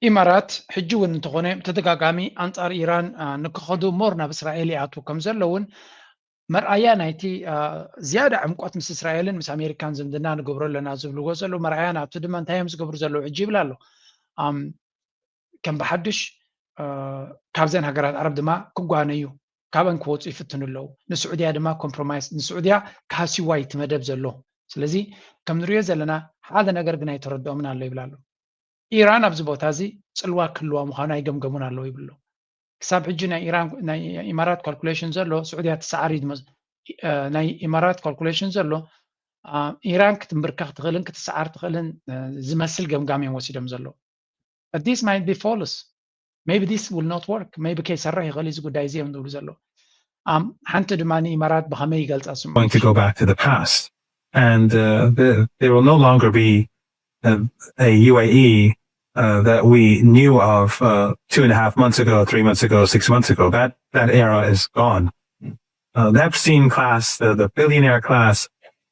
ኢማራት ሕጂ እውን እንተኾነ ብተደጋጋሚ ኣንጻር ኢራን ንክኸዱ ሞር ናብ እስራኤል ይኣትዉ ከም ዘለውን መርኣያ ናይቲ ዝያዳ ዕምቆት ምስ እስራኤልን ምስ ኣሜሪካን ዝምድና ንገብሮ ኣለና ዝብልዎ ዘለዉ መርኣያ ናብቲ ድማ እንታይ እዮም ዝገብሩ ዘለዉ ሕጂ ይብል ኣሎ። ከም ብሓድሽ ካብዘን ሃገራት ዓረብ ድማ ክጓነዩ ካብን ክወፁ ይፍትኑ ኣለዉ። ንስዑድያ ድማ ኮምፕሮማይስ ንስዑድያ ክሃስይዋ እዩ እቲ መደብ ዘሎ። ስለዚ ከም ንሪኦ ዘለና ሓደ ነገር ግን ኣይተረድኦምን ኣሎ ይብል ኣሎ። ኢራን ኣብዚ ቦታ እዚ ፅልዋ ክህልዋ ምዃኑ ኣይገምገሙን ኣለዉ ይብሉ። ክሳብ ሕጂ ናይ ኢራን ናይ ኢማራት ካልኩሌሽን ዘሎ ስዑድያ ትሰዓር እዩ ዝመስ- እ፣ ናይ ኢማራት ካልኩሌሽን ዘሎ እ፣ ኢራን ክትንብርከኽ ትኽእልን ክትሰዓር ትኽእልን እ፣ ዝመስል ገምጋም እዮም ወሲዶም ዘለዉ። But this might be false. Maybe this will not work. Maybe ከይሰርሕ ይኽእል እዩ እዚ ጉዳይ እዚ እዮም ዝብሉ ዘለዉ። ኣም፣ ሓንቲ ድማ ንኢማራት ብኸመይ ይገልጻ ስምዑ። going to go back to the past. And uh, the, there will no longer be a, a U A E uh, that we knew of uh, two and a half months ago, three months ago, six months ago. That that era is gone. Uh, the Epstein class, the, the billionaire class,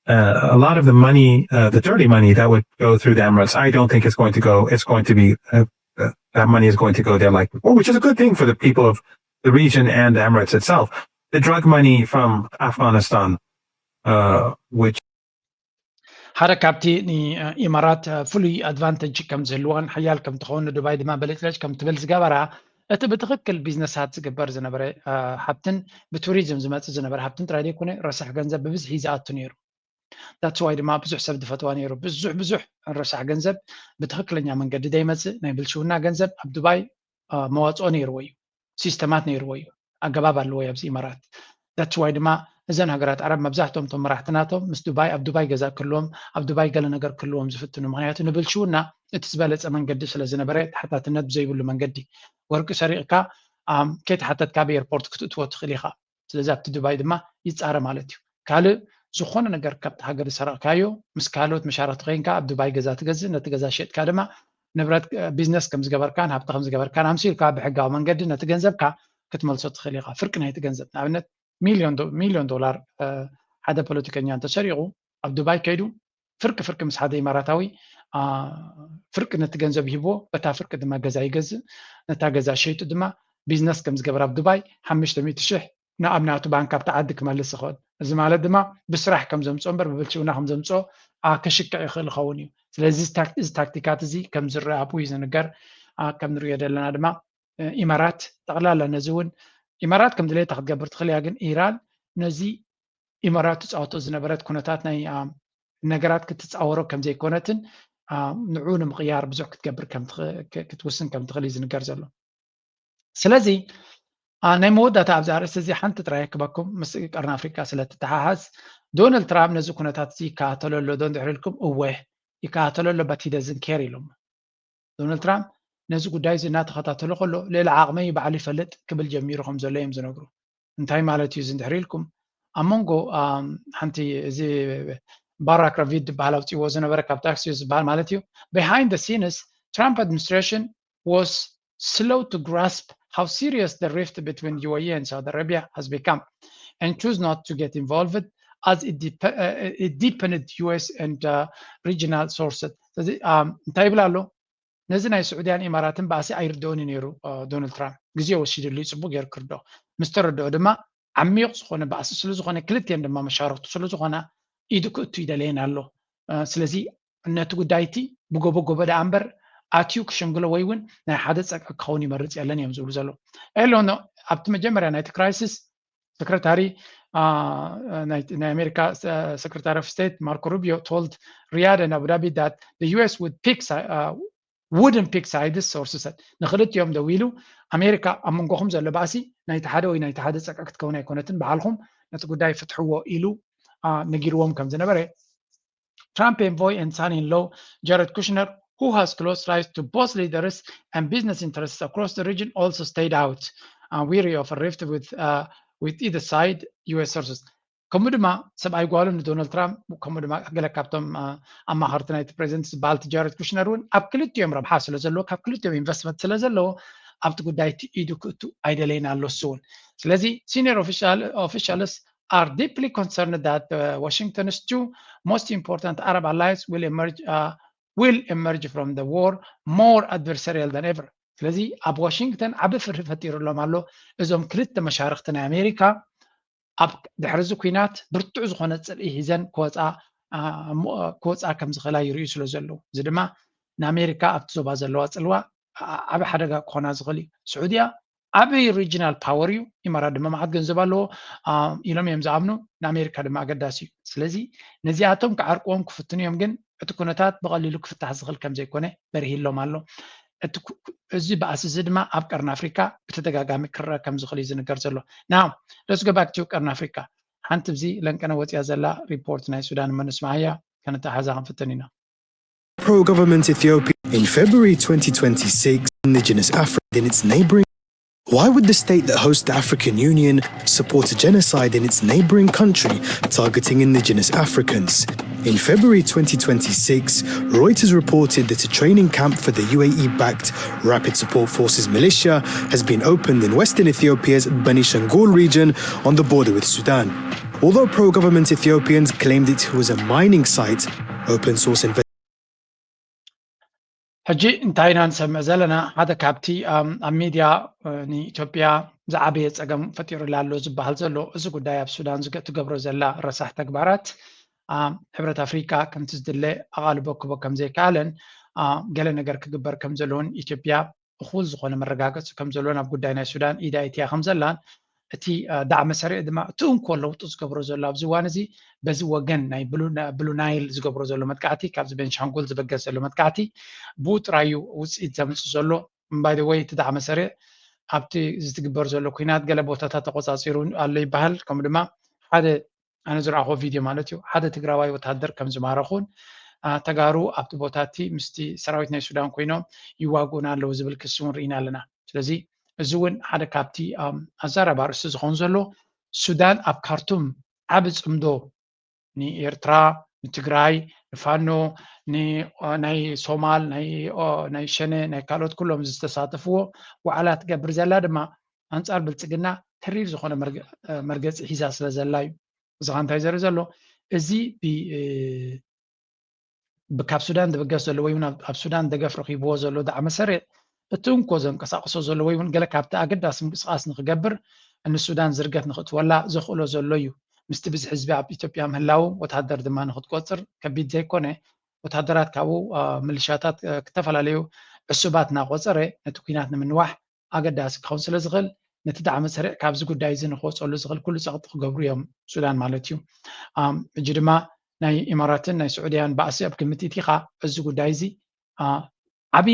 uh, a lot of the money, uh, the dirty money that would go through the Emirates, I don't think it's going to go. It's going to be uh, uh, that money is going to go there like before, which is a good thing for the people of the region and the Emirates itself. The drug money from Afghanistan, uh, which ሓደ ካብቲ ንኢማራት ፍሉይ ኣድቫንተጅ ከም ዝህልዋን ሓያል ከም ትኸውን ንዱባይ ድማ በለጭለጭ ከም ትብል ዝገበራ እቲ ብትኽክል ቢዝነሳት ዝግበር ዝነበረ እ፣ ሃብትን ብቱሪዝም ዝመፅእ ዝነበረ ሃብትን ጥራይ ዘይኮነ ረሳሕ ገንዘብ ብብዝሒ ዝኣቱ ነይሩ። That's why ድማ ብዙሕ ሰብ ዝፈትዋ ነይሩ። ብዙሕ ብዙሕ ረሳሕ ገንዘብ ብትኽክለኛ መንገዲ ዘይመፅእ ናይ ብልሽውና ገንዘብ ኣብ ዱባይ እ፣ መዋፅኦ ነይርዎ እዩ። ሲስተማት ነይርዎ እዩ። ኣገባብ ኣለዎ እዩ ኣብዚ ኢማራት። That's why ድማ እዘን ሃገራት ዓረብ መብዛሕትኦም እቶም መራሕቲ ናቶም ምስ ዱባይ ኣብ ዱባይ ገዛ ክህልዎም ኣብ ዱባይ ገለ ነገር ክህልዎም ዝፍትኑ። ምክንያቱ ንብልሽውና እቲ ዝበለፀ መንገዲ ስለ ዝነበረ ተሓታትነት ብዘይብሉ መንገዲ ወርቂ ሰሪቕካ ኣም፣ ከይተሓተትካ ኣብ ኤርፖርት ክትእትዎ ትኽእል ኢኻ። ስለዚ ኣብቲ ዱባይ ድማ ይፃረ ማለት እዩ። ካልእ ዝኾነ ነገር ካብቲ ሃገር ዝሰረቕካዮ ምስ ካልኦት መሻርክቲ ኮይንካ ኣብ ዱባይ ገዛ ትገዝእ፣ ነቲ ገዛ ሸጥካ ድማ ንብረት እ፣ ቢዝነስ ከም ዝገበርካን ሃብቲ ከም ዝገበርካን ኣምሲልካ ብሕጋዊ መንገዲ ነቲ ገንዘብካ ክትመልሶ ትኽእል ኢኻ። ፍርቂ ናይቲ ገንዘብ ንኣብነት ሚልዮን ዶ- ሚልዮን ዶላር እ፣ ሓደ ፖለቲከኛ እንተሰሪቑ ኣብ ዱባይ ከይዱ ፍርቂ ፍርቂ ምስ ሓደ ኢማራታዊ ኣ፣ ፍርቂ ነቲ ገንዘብ ይህብዎ፣ በታ ፍርቂ ድማ ገዛ ይገዝእ፣ ነታ ገዛ ሸይጡ ድማ ቢዝነስ ከም ዝገበረ ኣብ ዱባይ ሓሙሽተ ሚእቲ ሽሕ ንኣብ ናቱ ባንክ ኣብቲ ዓዲ ክመልስ ይኽእል። እዚ ማለት ድማ ብስራሕ ከም ዘምፅኦ እምበር ብብልሽውና ከም ዘምፅኦ ኣ፣ ክሽክዕ ይኽእል ይኸውን እዩ። ስለዚ እዚ ታክ- እዚ ታክቲካት እዚ ከም ዝረአ ኣብኡ እዩ ዝንገር። ኣ፣ ከም ንሪኦ ዘለና ድማ እ፣ ኢማራት ጠቕላላ ነዚ እውን ኢማራት ከም ድሌታ ክትገብር ትኽእል እያ፣ ግን ኢራን ነዚ ኢማራት ትፃወቶ ዝነበረት ኩነታት ናይ ኣ፣ ነገራት ክትፃወሮ ከም ዘይኮነትን ኣ፣ ንዕኡ ንምቕያር ብዙሕ ክትገብር ከም ትኽ- ክ- ክትውስን ከም ትኽእል እዩ ዝንገር ዘሎ። ስለዚ ኣ፣ ናይ መወዳእታ ኣብዚ ኣርእስቲ እዚ ሓንቲ ጥራይ ክበኩም ምስ ቀርኒ ኣፍሪቃ ስለ ትተሓሓዝ ዶናልድ ትራምፕ ነዚ ኩነታት እዚ ይከታተሎ ኣሎ ዶ እንድሕር ኢልኩም እወ ይከታተሎ ኣሎ፣ but he doesn't care ኢሎም። ዶናልድ ትራምፕ ነዚ ጉዳይ እዚ እናተኸታተሎ ከሎ ልዕሊ ዓቕመይ ባዕሉ ይፈልጥ ክብል ጀሚሩ ከም ዘሎ እዮም ዝነግሩ። እንታይ ማለት እዩ እዚ እንድሕር ኢልኩም ኣብ መንጎ ኣም፣ ሓንቲ እዚ ባራክ ረቪድ ዝበሃል ኣውፅዎ ዝነበረ ካብ ታክሲዮ ዝበሃል ማለት እዩ behind the scenes Trump administration was slow to grasp how serious the rift between U A E and Saudi Arabia has become and choose not to get involved as it, dep- uh, it deepened U S and uh, regional sources. ስለዚ ኣም፣ እንታይ ይብል ኣሎ ነዚ ናይ ስዑድያን ኢማራትን ባእሲ ኣይርድኦን እዩ ነይሩ ዶናልድ ትራምፕ ግዜ ወሲድሉ እዩ ፅቡቅ ገይሩ ክርድኦ ምስ ተረድኦ ድማ ዓሚቕ ዝኾነ ባእሲ ስለ ዝኾነ ክልቲኦም ድማ መሻርክቱ ስለ ዝኾና ኢዱ ክእቱ ይደለየን ኣሎ ስለዚ ነቲ ጉዳይ እቲ ብጎቦ ጎቦ ደኣ እምበር ኣትዩ ክሽምግሎ ወይ እውን ናይ ሓደ ጸግዒ ክኸውን ይመርጽ የለን እዮም ዝብሉ ዘለዉ። ኤሎን ኣብቲ መጀመርያ ናይቲ ክራይሲስ ሰክረታሪ ናይ ኣሜሪካ ሰክረታሪ ኦፍ ስቴት ማርኮ ሩቢዮ told Riyadh and Abu Dhabi that the U S would pick wouldn't pick sides or ንክልቲኦም ደው ኢሉ ኣሜሪካ ኣብ መንጎኹም ዘሎ ባእሲ ናይቲ ሓደ ወይ ናይቲ ሓደ ጸቅዒ ክትከውን ኣይኮነትን፣ በዓልኹም ነቲ ጉዳይ ፍትሕዎ ኢሉ ነጊርዎም ከም ዝነበረ Trump envoy and son-in-law Jared Kushner, who has close ties to both leaders and business interests across the region, also stayed out, uh, weary of a rift with, uh, with either side, U S sources. ከምኡ ድማ ሰብኣይ ጓሉ ንዶናልድ ትራምፕ ከምኡ ድማ ገለ ካብቶም ኣማኸርቲ ናይቲ ፕሬዚደንት ዝበሃል ጃረድ ኩሽነር እውን ኣብ ክልቲኦም ረብሓ ስለ ዘለዎ ካብ ክልቲኦም ኢንቨስትመንት ስለ ዘለዎ ኣብቲ ጉዳይ ኢዱ ክእቱ ኣይደለይን ኣሎ እሱ እውን። ስለዚ senior officials are deeply concerned that Washington's two most important Arab allies will emerge, uh, will emerge from the war more adversarial than ever. ስለዚ ኣብ ዋሽንግተን ዓቢ ፍርሂ ፈጢሩሎም ኣሎ። እዞም ክልተ መሻርክቲ ናይ ኣሜሪካ ኣብ ድሕሪ እዚ ኩናት ብርቱዕ ዝኾነ ጽልኢ ሒዘን ክወጻ ክወጻ ከም ዝኽእላ ይርእዩ ስለ ዘለዉ፣ እዚ ድማ ንኣሜሪካ ኣብቲ ዞባ ዘለዋ ጽልዋ ዓቢ ሓደጋ ክኾና ዝኽእል እዩ። ስዑድያ ዓቢ regional power እዩ። ኢማራት ድማ መዓት ገንዘብ ኣለዎ ኢሎም እዮም ዝኣምኑ። ንኣሜሪካ ድማ ኣገዳሲ እዩ። ስለዚ ነዚኣቶም ክዓርቅዎም ክፍትኑ እዮም፣ ግን እቲ ኩነታት ብቐሊሉ ክፍታሕ ዝኽእል ከም ዘይኮነ በርሂሎም ኣሎ። እዚ ባእሲ እዚ ድማ ኣብ ቀርኒ ኣፍሪካ ብተደጋጋሚ ክረአ ከም ዝኽእል እዩ ዝንገር ዘሎ። Now let's go back to ቀርኒ ኣፍሪካ። ሓንቲ ብዚ ለንቀነ ወፅያ ዘላ ሪፖርት ናይ ሱዳን እሞ ንስምዓያ፣ ከነተሓዛ ክንፍትን ኢና። Pro-government Ethiopia in February twenty twenty-six, indigenous Africa in its neighboring. Why would the state that hosts the African Union support a genocide in its neighboring country targeting indigenous Africans? In February twenty twenty-six, Reuters reported that a training camp for the U A E-backed Rapid Support Forces militia has been opened in western Ethiopia's Benishangul region on the border with Sudan. Although pro-government Ethiopians claimed it was a mining site, open source invest- ሕጂ እንታይ ኢና ንሰምዕ ዘለና? ሓደ ካብቲ ኣብ ሚድያ ንኢትዮጵያ ዝዓበየ ፀገም ፈጢሩላ ኣሎ ዝበሃል ዘሎ እዚ ጉዳይ ኣብ ሱዳን ትገብሮ ዘላ ረሳሕ ተግባራት ሕብረት ኣፍሪካ ከምቲ ዝድለ ኣቓልቦ ክቦ ከም ዘይከኣለን ገለ ነገር ክግበር ከም ዘለዎን ኢትዮጵያ እኹል ዝኾነ መረጋገፂ ከም ዘለዎን ኣብ ጉዳይ ናይ ሱዳን ኢዳ ኢትያ ከም ዘላን እቲ ዳዕመ ሰሪዕ ድማ እቲ እንኮ ለውጢ ዝገብሮ ዘሎ ኣብዚ እዋን እዚ በዚ ወገን ናይ ብሉ ናይል ዝገብሮ ዘሎ መጥቃዕቲ ካብዚ ቤንሻንጉል ዝበገስ ዘሎ መጥቃዕቲ ብኡ ጥራይ እዩ ውፅኢት ዘምፅእ ዘሎ። By the way እቲ ዳዕመ ሰሪዕ ኣብቲ ዝትግበር ዘሎ ኩናት ገለ ቦታታት ተቆፃፂሩ ኣሎ ይበሃል። ከምኡ ድማ ሓደ ኣነ ዝረኣኹዎ ቪድዮ ማለት እዩ ሓደ ትግራዋይ ወታደር ከም ዝማረኹን ተጋሩ ኣብቲ ቦታ እቲ ምስቲ ሰራዊት ናይ ሱዳን ኮይኖም ይዋግኡና ኣለዉ ዝብል ክሲ እውን ርኢና ኣለና። ስለዚ እዚ እውን ሓደ ካብቲ ኣዛራቢ ኣርእስቲ ዝኸውን ዘሎ ሱዳን ኣብ ካርቱም ዓቢ ፅምዶ ንኤርትራ፣ ንትግራይ፣ ንፋኖ፣ ናይ ሶማል፣ ናይ ሸነ፣ ናይ ካልኦት ኩሎም ዝተሳተፍዎ ዋዕላ ትገብር ዘላ ድማ ኣንጻር ብልጽግና ተሪር ዝኾነ መርገጺ ሒዛ ስለ ዘላ እዩ። እዚ ኸ እንታይ ዘርኢ ዘሎ? እዚ ካብ ሱዳን ዝብገስ ዘሎ ወይ እውን ኣብ ሱዳን ደገፍ ረኺብዎ ዘሎ ዳዕመ ሰሪዕ እቲ እንኮ ዘንቀሳቕሶ ዘሎ ወይ እውን ገለ ካብቲ ኣገዳሲ ምንቅስቓስ ንክገብር ንሱዳን ዝርገት ንክእትወላ ዘኽእሎ ዘሎ እዩ። ምስቲ ብዝሒ ህዝቢ ኣብ ኢትዮጵያ ምህላዉ ወታደር ድማ ንክትቆፅር ከቢድ ዘይኮነ ወታደራት ካብኡ ምልሻታት ክተፈላለዩ ዕሱባት እናቆፀረ ነቲ ኩናት ንምንዋሕ ኣገዳሲ ክኸውን ስለ ዝኽእል ነቲ ዳዕመ ሰሪዕ ካብዚ ጉዳይ እዚ ንክወፀሉ ዝኽእል ኩሉ ፀቕጢ ክገብሩ እዮም ሱዳን ማለት እዩ። ሕጂ ድማ ናይ ኢማራትን ናይ ስዑድያን ባእሲ ኣብ ግምት ኢቲኻ እዚ ጉዳይ እዚ ዓብዪ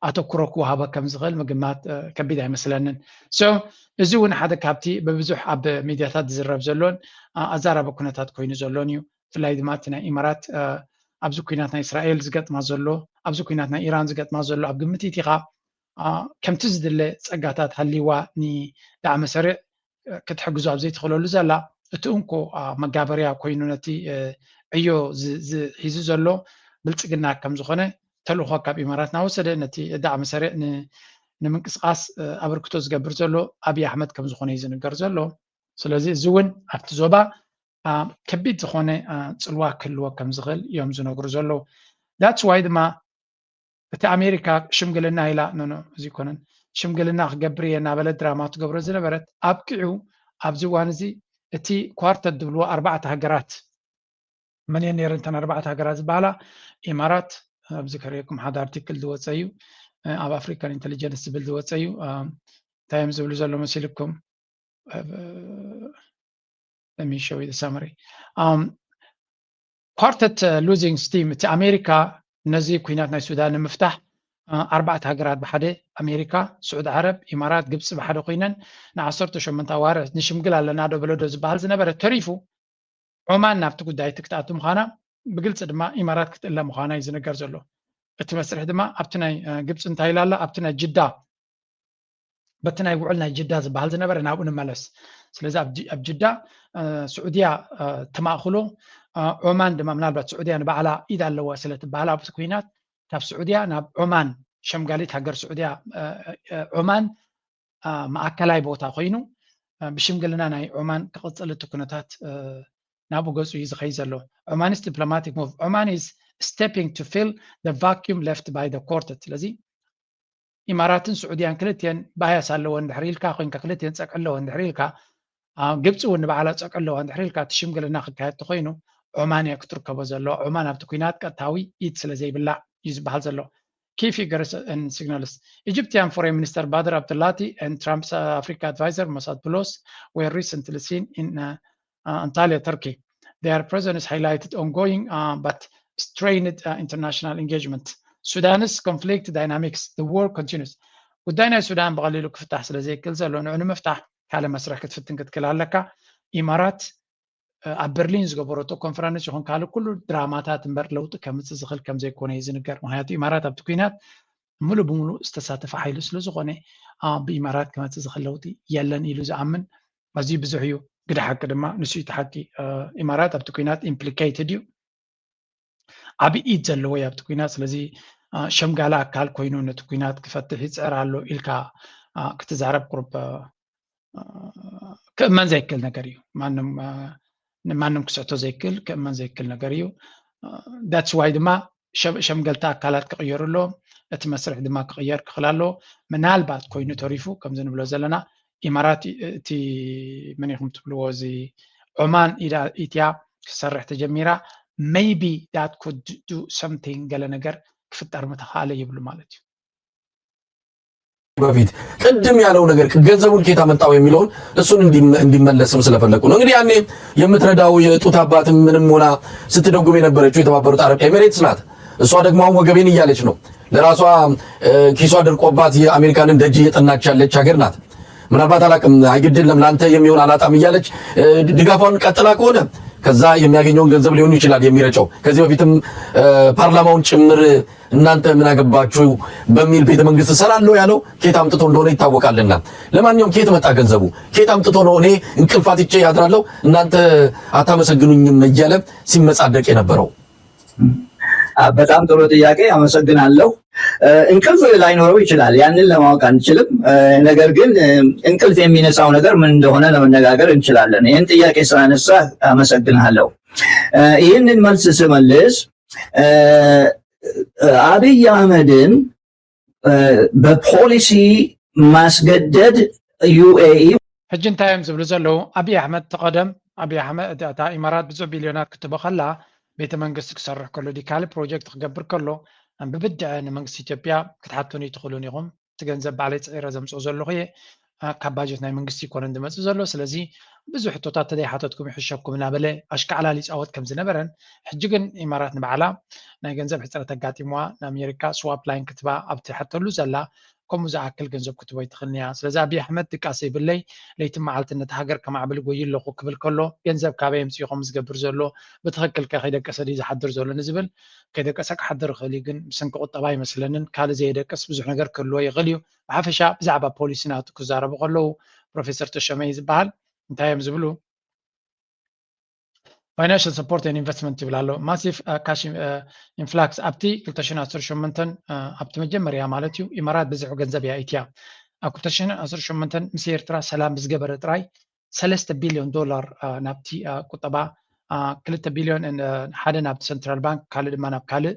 ኣተኩሮ ክወሃቦ ከም ዝኽእል ምግማት ከቢድ ኣይመስለንን። So እዚ እውን ሓደ ካብቲ ብብዙሕ ኣብ ሚድያታት ዝዝረብ ዘሎን ኣዛራቢ ኩነታት ኮይኑ ዘሎን እዩ። ብፍላይ ድማ እቲ ናይ ኢማራት ኣብዚ ኩናት ናይ እስራኤል ዝገጥማ ዘሎ ኣብዚ ኩናት ናይ ኢራን ዝገጥማ ዘሎ ኣብ ግምት ኢቲኻ ከምቲ ዝድለ ፀጋታት ሃልይዋ ንዳዕመ ሰሪዕ ክትሕግዞ ኣብ ዘይትኽእለሉ ዘላ እቲ እንኮ መጋበርያ ኮይኑ ነቲ ዕዮ ሒዙ ዘሎ ብልፅግና ከም ዝኾነ ተልእኾ ካብ ኢማራት እናወሰደ ነቲ ዳዕመ ሰሪዕ ንምንቅስቃስ ኣበርክቶ ዝገብር ዘሎ ኣብይ ኣሕመድ ከም ዝኾነ እዩ ዝንገር ዘሎ። ስለዚ እዚ እውን ኣብቲ ዞባ ከቢድ ዝኾነ ፅልዋ ክህልዎ ከም ዝኽእል እዮም ዝነግሩ ዘለዉ። That's why ድማ እቲ ኣሜሪካ ሽምግልና ኢላ ኖኖ እዚ ይኮነን ሽምግልና ክገብር እየ እናበለት ድራማ ትገብሮ ዝነበረት ኣብቂዑ ኣብዚ እዋን እዚ እቲ ኳርተት ዝብልዎ ኣርባዕተ ሃገራት መን እየን ነይረን እተን ኣርባዕተ ሃገራት ዝበሃላ ኢማራት ኣብዚ ከርእየኩም ሓደ ኣርቲክል ዝወፀ እዩ። ኣብ ኣፍሪካን ኢንቴሊጀንስ ዝብል ዝወፀ እዩ። እንታይ እዮም ዝብሉ ዘሎ መሲልኩም? ሸዊ ሰመሪ ኳርተት ሉዚንግ ስቲም። እቲ ኣሜሪካ ነዚ ኩናት ናይ ሱዳን ንምፍታሕ ኣርባዕተ ሃገራት ብሓደ፣ ኣሜሪካ፣ ስዑድ ዓረብ፣ ኢማራት፣ ግብፂ ብሓደ ኮይነን ንዓሰርተ ሸሞንተ ኣዋርሕ ንሽምግል ኣለና ዶ በለዶ ዝበሃል ዝነበረ ተሪፉ፣ ዖማን ናብቲ ጉዳይ ትክትኣቱ ምዃና፣ ብግልፂ ድማ ኢማራት ክትእለ ምዃና እዩ ዝነገር ዘሎ። እቲ መስርሕ ድማ ኣብቲ ናይ ግብፂ እንታይ ኢላ ኣላ? ኣብቲ ናይ ጅዳ በቲ ናይ ውዕል ናይ ጅዳ ዝበሃል ዝነበረ ናብኡ ንመለስ። ስለዚ ኣብ ጅዳ ስዑድያ ትማእክሎ፣ ዖማን ድማ ምናልባት ስዑድያ ንባዕላ ኢድ ኣለዋ ስለትበሃል ኣብቲ ኩናት ካብ ስዑድያ ናብ ዖማን፣ ሸምጋሊት ሃገር ስዑድያ ዖማን ማእከላይ ቦታ ኮይኑ ብሽምግልና ናይ ዖማን ክቕፅል እቲ ኩነታት ናብኡ ገፁ እዩ ዝኸይ ዘሎ። Oman's diplomatic move. Oman is stepping to fill the vacuum left by the quartet. ስለዚ ኢማራትን ስዑድያን ክልቲአን ባያስ ኣለወን ድሕሪ ኢልካ ኮይንካ፣ ክልቲአን ፀቅዒ ኣለወን ድሕሪ ኢልካ፣ ግብፂ እውን ንባዕላ ፀቅዒ ኣለዋ ድሕሪ ኢልካ፣ እቲ ሽምግልና ክካየድ ተኮይኑ ዖማን እያ ክትርከቦ ዘሎ። ዖማን ኣብቲ ኩናት ቀጥታዊ ኢድ ስለ ዘይብላ እዩ ዝበሃል ዘሎ። Key figures and signals. Egyptian Foreign Minister Badr Abdulati and Trump's Africa advisor Mossad Boulos were recently seen in Antalya, Turkey. Their presence highlighted ongoing but strained international engagement. Sudan's conflict dynamics. The war continues. ጉዳይ ናይ ሱዳን ብቐሊሉ ክፍታሕ ስለ ዘይክእል ዘሎ ንዑ ንምፍታሕ ካልእ መስርሕ ክትፍትን ክትክእል ኣለካ። ኢማራት ኣብ በርሊን ዝገበረቶ ኮንፈረንስ ይኹን ካልእ ኩሉ ድራማታት እምበር ለውጢ ከምፅእ ዝኽእል ከም ዘይኮነ እዩ ዝንገር። ምክንያቱ ኢማራት ኣብቲ ኩናት ሙሉእ ብሙሉእ ዝተሳተፈ ሓይሊ ስለ ዝኾነ ብኢማራት ክመፅእ ዝኽእል ለውጢ የለን ኢሉ ዝኣምን ኣዝዩ ብዙሕ እዩ። ግደ ሓቂ ድማ ንሱ እቲ ሓቂ። ኢማራት ኣብቲ ኩናት ኢምፕሊኬትድ እዩ፣ ዓብዪ ኢድ ዘለዎ እዩ ኣብቲ ኩናት። ስለዚ ሸምጋሊ ኣካል ኮይኑ ነቲ ኩናት ክፈትሕ ይፅዕር ኣሎ ኢልካ ክትዛረብ ቁሩብ ክእመን ዘይክእል ነገር እዩ። ማንም ክስሕቶ ዘይክእል ክእመን ዘይክእል ነገር እዩ። That's why ድማ ሸምገልታ ኣካላት ክቕየሩ ኣለዎም። እቲ መስርሕ ድማ ክቕየር ክኽእል ኣለዎ። ምናልባት ኮይኑ ተሪፉ ከምዚ ንብሎ ዘለና ኢማራት እቲ መን ኢኹም ትብልዎ እዚ ዖማን ኢዳ ኢትያ ክሰርሕ ተጀሚራ maybe that could do something ገለ ነገር ክፍጠር ምተኻእለ ይብሉ ማለት እዩ። በፊት ቅድም ያለው ነገር ገንዘቡን ኬት አመጣው የሚለውን እሱን እንዲመለስም ስለፈለግኩ ነው። እንግዲህ ያኔ የምትረዳው የጡት አባትም ምንም ሆና ስትደጉም የነበረችው የተባበሩት አረብ ኤሚሬትስ ናት። እሷ ደግሞ አሁን ወገቤን እያለች ነው። ለራሷ ኪሷ ደርቆባት የአሜሪካንን ደጅ እየጠናች ያለች ሀገር ናት። ምናልባት አላቅም አይግድለም ለአንተ የሚሆን አላጣም እያለች ድጋፏን ቀጥላ ከሆነ ከዛ የሚያገኘውን ገንዘብ ሊሆን ይችላል የሚረጨው። ከዚህ በፊትም ፓርላማውን ጭምር እናንተ ምን አገባችሁ በሚል ቤተ መንግስት እሰራለሁ ያለው ኬት አምጥቶ እንደሆነ ይታወቃልና። ለማንኛውም ኬት መጣ ገንዘቡ? ኬት አምጥቶ ነው እኔ እንቅልፍ አጥቼ ያድራለሁ እናንተ አታመሰግኑኝም እያለ ሲመጻደቅ የነበረው? በጣም ጥሩ ጥያቄ፣ አመሰግናለሁ። እንቅልፍ ላይኖረው ይችላል፣ ያንን ለማወቅ አንችልም። ነገር ግን እንቅልፍ የሚነሳው ነገር ምን እንደሆነ ለመነጋገር እንችላለን። ይህን ጥያቄ ስላነሳ አመሰግናለሁ። ይህንን መልስ ስመልስ አብይ አህመድን በፖሊሲ ማስገደድ ዩኤኢ ሕጂ እንታይ እዮም ዝብሉ ዘለዉ? ኣብይ ኣሕመድ ተቐደም ኣብይ ኣሕመድ እታ ኢማራት ብዙሕ ቢልዮናት ክትቦ ከላ ቤተ መንግስቲ ክሰርሕ ከሎ ዲ ካልእ ፕሮጀክት ክገብር ከሎ ብብድዐ ንመንግስቲ ኢትዮጵያ ክትሓቱኒ ትኽእሉን ኢኹም። እቲ ገንዘብ ባዕለይ ፅዒረ ዘምፅኦ ዘለኹ እየ። ካብ ባጀት ናይ መንግስቲ ይኮነን ዝመፅእ ዘሎ። ስለዚ ብዙሕ ሕቶታት ተዘይሓተትኩም ይሕሸኩም እናበለ ኣሽካዕላል ይፃወት ከም ዝነበረን ሕጂ ግን ኢማራት ንባዕላ ናይ ገንዘብ ሕፅረት ኣጋጢምዋ ንኣሜሪካ ስዋፕ ላይን ክትባ ኣብ ትሓተሉ ዘላ ከምኡ ዝኣክል ገንዘብ ክትቦ ኣይትኽእልን እያ። ስለዚ ኣብይ ኣሕመድ ድቃስ የብለይ ለይትን መዓልትን ነቲ ሃገር ከማዕብል ጎዩ ኣለኹ ክብል ከሎ ገንዘብ ካበይ ኣምፅኡ ከም ዝገብር ዘሎ ብትኽክል ከ ከይደቀሰ ድዩ ዝሓድር ዘሎ ንዝብል ከይደቀሰ ክሓድር ይኽእል እዩ። ግን ብሰንኪ ቁጠባ ኣይመስለንን። ካልእ ዘየደቅስ ብዙሕ ነገር ክህልዎ ይኽእል እዩ። ብሓፈሻ ብዛዕባ ፖሊሲ ናቱ ክዛረቡ ከለዉ ፕሮፌሰር ተሾመ እዩ ዝበሃል። እንታይ እዮም ዝብሉ? Financial support and investment ይብል ኣሎ። Massive cash influx ኣብቲ ክልተ ሽሕን ዓሰርተ ሸሞንተን ኣብቲ መጀመርያ ማለት እዩ ኢማራት ብዝሑ ገንዘብ እያ ኢትያ። ኣብ ክልተ ሽሕን ዓሰርተ ሸሞንተን ምስ ኤርትራ ሰላም ብዝገበረ ጥራይ ሰለስተ ቢልዮን ዶላር ናብቲ ቁጠባ፣ ክልተ ቢልዮን ሓደ ናብቲ ሰንትራል ባንክ ካልእ ድማ ናብ ካልእ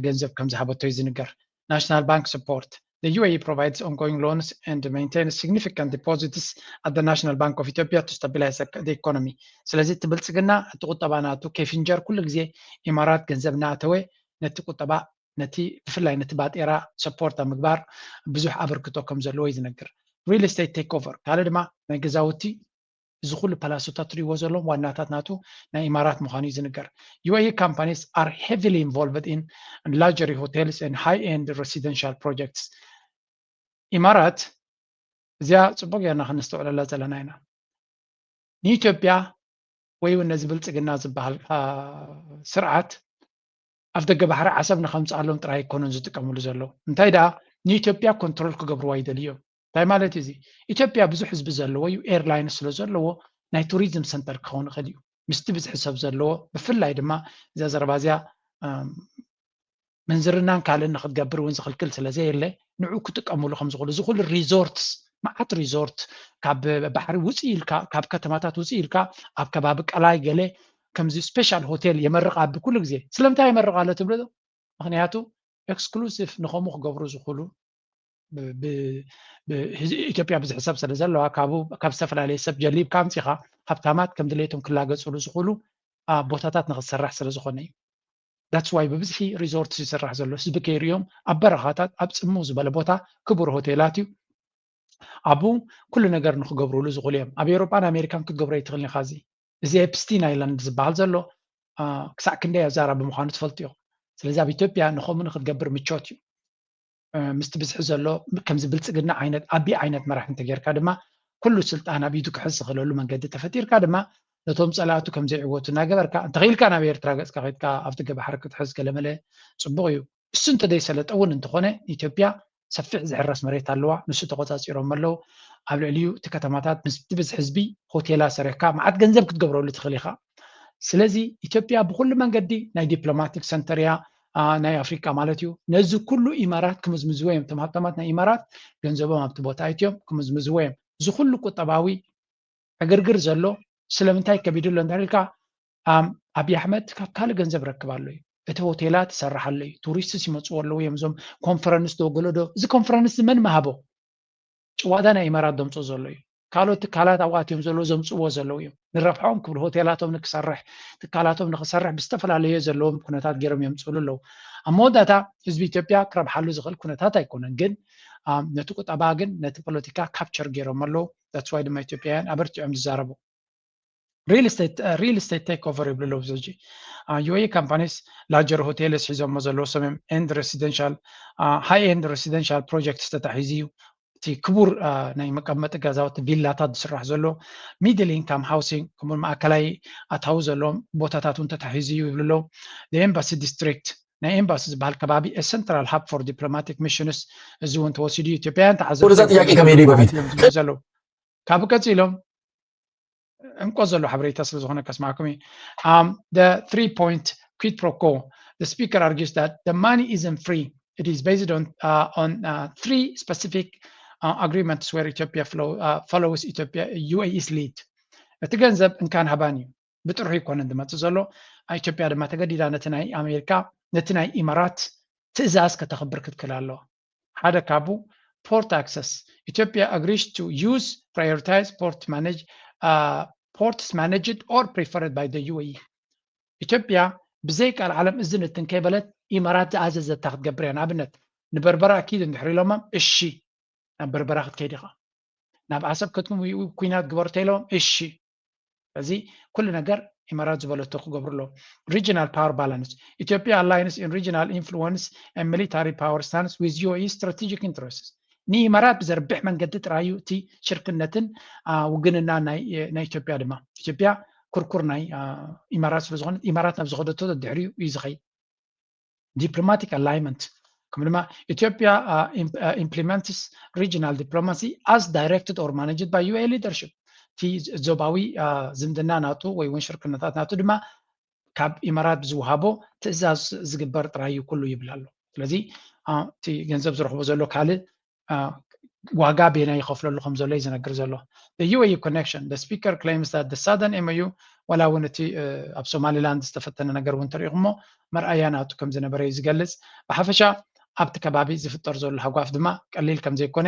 ገንዘብ ከም ዝሃበቶ እዩ ዝንገር። National Bank support. The U A E provides ongoing loans and maintains significant deposits at the National Bank of Ethiopia to stabilize the economy. ስለዚ እቲ ብልፅግና እቲ ቁጠባ ናቱ ከይፍንጀር ኩሉ ግዜ ኢማራት ገንዘብ እናኣተወ ነቲ ቁጠባ ነቲ ብፍላይ ነቲ ባጤራ ሰፖርት ኣብ ምግባር ብዙሕ ኣበርክቶ ከም ዘለዎ እዩ ዝነግር። ሪል ስቴት ቴክ ኦቨር ካልእ ድማ ናይ ገዛውቲ እዚ ኩሉ ፓላሶታት ትሪእዎ ዘለዎም ዋናታት ናቱ ናይ ኢማራት ምዃኑ እዩ ዝንገር። UAE companies are heavily involved in luxury hotels and high-end residential projects። ኢማራት እዚኣ ፅቡቅ ጌርና ክንስተውዕለላ ዘለና ኢና። ንኢትዮጵያ ወይ እውን ነዚ ብልፅግና ዝበሃል ስርዓት ኣብ ደገ ባሕሪ ዓሰብ ንኸምፅኣሎም ጥራይ ኣይኮኑን ዝጥቀምሉ ዘለዉ። እንታይ ደኣ ንኢትዮጵያ ኮንትሮል ክገብርዋ ይደልዩ እዮም። እንታይ ማለት እዩ እዚ? ኢትዮጵያ ብዙሕ ህዝቢ ዘለዎ እዩ። ኤርላይን ስለ ዘለዎ ናይ ቱሪዝም ሰንተር ክኸውን ይኽእል እዩ። ምስቲ ብዝሒ ሰብ ዘለዎ ብፍላይ ድማ እዛ ዘረባ እዚኣ ምንዝርናን ካልእን ንክትገብር እውን ዝኽልክል ስለ ዘየለ ንዑ ክጥቀምሉ ከም ዝኽእሉ እዚ ኩሉ ሪዞርትስ መዓት ሪዞርት ካብ ባሕሪ ውፅእ ኢልካ ካብ ከተማታት ውፅእ ኢልካ ኣብ ከባቢ ቀላይ ገለ ከምዚ ስፔሻል ሆቴል የመርቕ ኣብ ኩሉ ግዜ ስለምንታይ የመርቕ ኣሎ ትብሎ ምክንያቱ ኤክስክሉሲቭ ንኸምኡ ክገብሩ ዝኽእሉ ኢትዮጵያ ብዙሕ ሰብ ስለ ዘለዋ ካብ ዝተፈላለየ ሰብ ጀሊብካ ኣምፂኻ ሃብታማት ከም ድሌቶም ክላገፅሉ ዝኽእሉ ቦታታት ንክትሰራሕ ስለ ዝኾነ እዩ that's why ብብዝሒ ሪዞርት ይስራሕ ዘሎ ህዝቢ ከይርዮም ኣብ በረኻታት ኣብ ፅምው ዝበለ ቦታ ክቡር ሆቴላት እዩ ኣብኡ ኩሉ ነገር ንክገብርሉ ዝኽእሉ እዮም ኣብ ኤሮጳን ኣሜሪካን ክትገብሮ ይትኽእል ኢኻ እዚ እዚ ኤፕስቲን ኣይላንድ ዝበሃል ዘሎ ክሳዕ ክንደይ ኣዛራቢ ምዃኑ ትፈልጡ ኢኹም ስለዚ ኣብ ኢትዮጵያ ንኸምኡ ንክትገብር ምቾት እዩ ምስቲ ብዝሒ ዘሎ ከምዚ ብልፅግና ዓይነት ኣቢ ዓይነት መራሕ እንተጌርካ ድማ ኩሉ ስልጣን ኣብ ኢዱ ክሕዝ ዝኽእለሉ መንገዲ ተፈጢርካ ድማ ነቶም ፀላእቱ ከም ዘይዕወቱ እናገበርካ እንተኽኢልካ ናብ ኤርትራ ገፅካ ከድካ ኣብቲ ገባሕሪ ክትሕዝ ገለመለ ፅቡቕ እዩ እሱ እንተዘይሰለጠ እውን እንተኾነ ኢትዮጵያ ሰፊሕ ዝሕረስ መሬት ኣለዋ ንሱ ተቆፃፂሮም ኣለዉ ኣብ ልዕሊኡ እቲ ከተማታት ምስቲ ብዝሒ ህዝቢ ሆቴላ ሰሪሕካ መዓት ገንዘብ ክትገብረሉ ትኽእል ኢኻ ስለዚ ኢትዮጵያ ብኩሉ መንገዲ ናይ ዲፕሎማቲክ ሰንተር እያ ናይ ኣፍሪቃ ማለት እዩ ነዚ ኩሉ ኢማራት ክምዝምዝዎ እዮም እቶም ሃብታማት ናይ ኢማራት ገንዘቦም ኣብቲ ቦታ ኣትዮም ክምዝምዝዎ እዮም እዚ ኩሉ ቁጠባዊ ዕግርግር ዘሎ ስለምንታይ ከቢዱ ኣሎ እንድሕር ኢልካ ኣብይ ኣሕመድ ካብ ካልእ ገንዘብ ረክብ ኣሎ እዩ እቲ ሆቴላት ይሰርሕ ኣሎ እዩ ቱሪስትስ ይመፅዎ ኣለዉ እዮም እዞም ኮንፈረንስ ዶ ገሎ ዶ እዚ ኮንፈረንስ መን መሃቦ ጭዋዳ ናይ ኢማራት ዘምፅኦ ዘሎ እዩ ካልኦት ትካላት ኣብኡ ኣትዮም ዘለዉ ዘምፅእዎ ዘለዉ እዮም ንረብሖም ክብል ሆቴላቶም ንክሰርሕ ትካላቶም ንክሰርሕ ብዝተፈላለየ ዘለዎም ኩነታት ገይሮም የምፅእሉ ኣለዉ ኣብ መወዳእታ ህዝቢ ኢትዮጵያ ክረብሓሉ ዝኽእል ኩነታት ኣይኮነን ግን ነቲ ቁጠባ ግን ነቲ ፖለቲካ ካፕቸር ገይሮም ኣለዉ that's why ድማ ኢትዮጵያውያን ኣበርቲዖም ዝዛረቡ real estate real estate take over ይብሉ ኣለዉ ሕጂ UAE companies larger hotels ሒዞሞ ዘለዉ ሰም end residential high end residential projects ተታሒዙ እዩ እቲ ክቡር ናይ መቀመጢ ገዛውቲ ቪላታት ዝስራሕ ዘሎ middle income housing ከምኡ ማእከላይ ኣታዊ ዘለዎም ቦታታት እውን ተታሒዙ እዩ ይብሉ ኣለዉ embassy district ናይ embassy ዝበሃል ከባቢ central hub for diplomatic missions እዚ እውን ተወሲዱ ኢትዮጵያውያን ተዓዘብቲ ወደዛ ጥያቄ ከመይ በፊት ዘለዉ ካብ ቀፂሎም ዕምቆ ዘሎ ሓበሬታ ስለ ዝኾነ ከስማዕኩም እዩ um, the three point quid pro quo the speaker argues that the money isn't free it is based on, uh, on uh, three specific uh, agreements where Ethiopia flow, uh, follows Ethiopia UAE's lead እቲ ገንዘብ እንካን ሃባን እዩ ብጥርሑ ይኮነን ዝመፅእ ዘሎ ኢትዮጵያ ድማ ተገዲዳ ነቲ ናይ ኣሜሪካ ነቲ ናይ ኢማራት ትእዛዝ ከተኽብር ክትክል ኣለዋ ሓደ ካቡ port access Ethiopia agrees to use prioritize port manage uh, ports managed or preferred by the UAE ኢትዮጵያ ብዘይ ቃል ዓለም እዝን እትን ከይበለት ኢማራት ዝኣዘዘታ ክትገብር እያ ንኣብነት ንበርበራ ኪድ እንድሕር ኢሎማ እሺ ናብ በርበራ ክትከይድ ኢኻ ናብ ዓሰብ ክትኩም ኩናት ግበር ተኢሎም እሺ እዚ ኩሉ ነገር ኢማራት ዝበለቶ ክገብሩ ኣለዎ regional power balance Ethiopia alliance in regional influence and military power stance with UAE strategic interests ንኢማራት ብዘርብሕ መንገዲ ጥራዩ እቲ ሽርክነትን ውግንና ናይ ኢትዮጵያ ድማ ኢትዮጵያ ኩርኩር ናይ ኢማራት ስለዝኾነ ኢማራት ናብ ዝኸደቶ ድሕሪኡ እዩ ዝኸይድ diplomatic alignment ከም ድማ ኢትዮጵያ implements regional diplomacy as directed or managed by UAE leadership እቲ ዞባዊ ዝምድና ናቱ ወይ እውን ሽርክነታት ናቱ ድማ ካብ ኢማራት ብዝወሃቦ ትእዛዝ ዝግበር ጥራይ እዩ ኩሉ ይብል ኣሎ ስለዚ እቲ ገንዘብ ዝረኽቦ ዘሎ ካልእ ዋጋ ቤና ይኸፍለሉ ከም ዘሎ እዩ ዝነግር ዘሎ the UAE connection the speaker claims that the southern MOU ዋላ እውን እቲ ኣብ ሶማሊላንድ ዝተፈተነ ነገር እውን ተሪኢኹሞ መርኣያ ናቱ ከም ዝነበረ እዩ ዝገልፅ ብሓፈሻ ኣብቲ ከባቢ ዝፍጠር ዘሎ ሃጓፍ ድማ ቀሊል ከም ዘይኮነ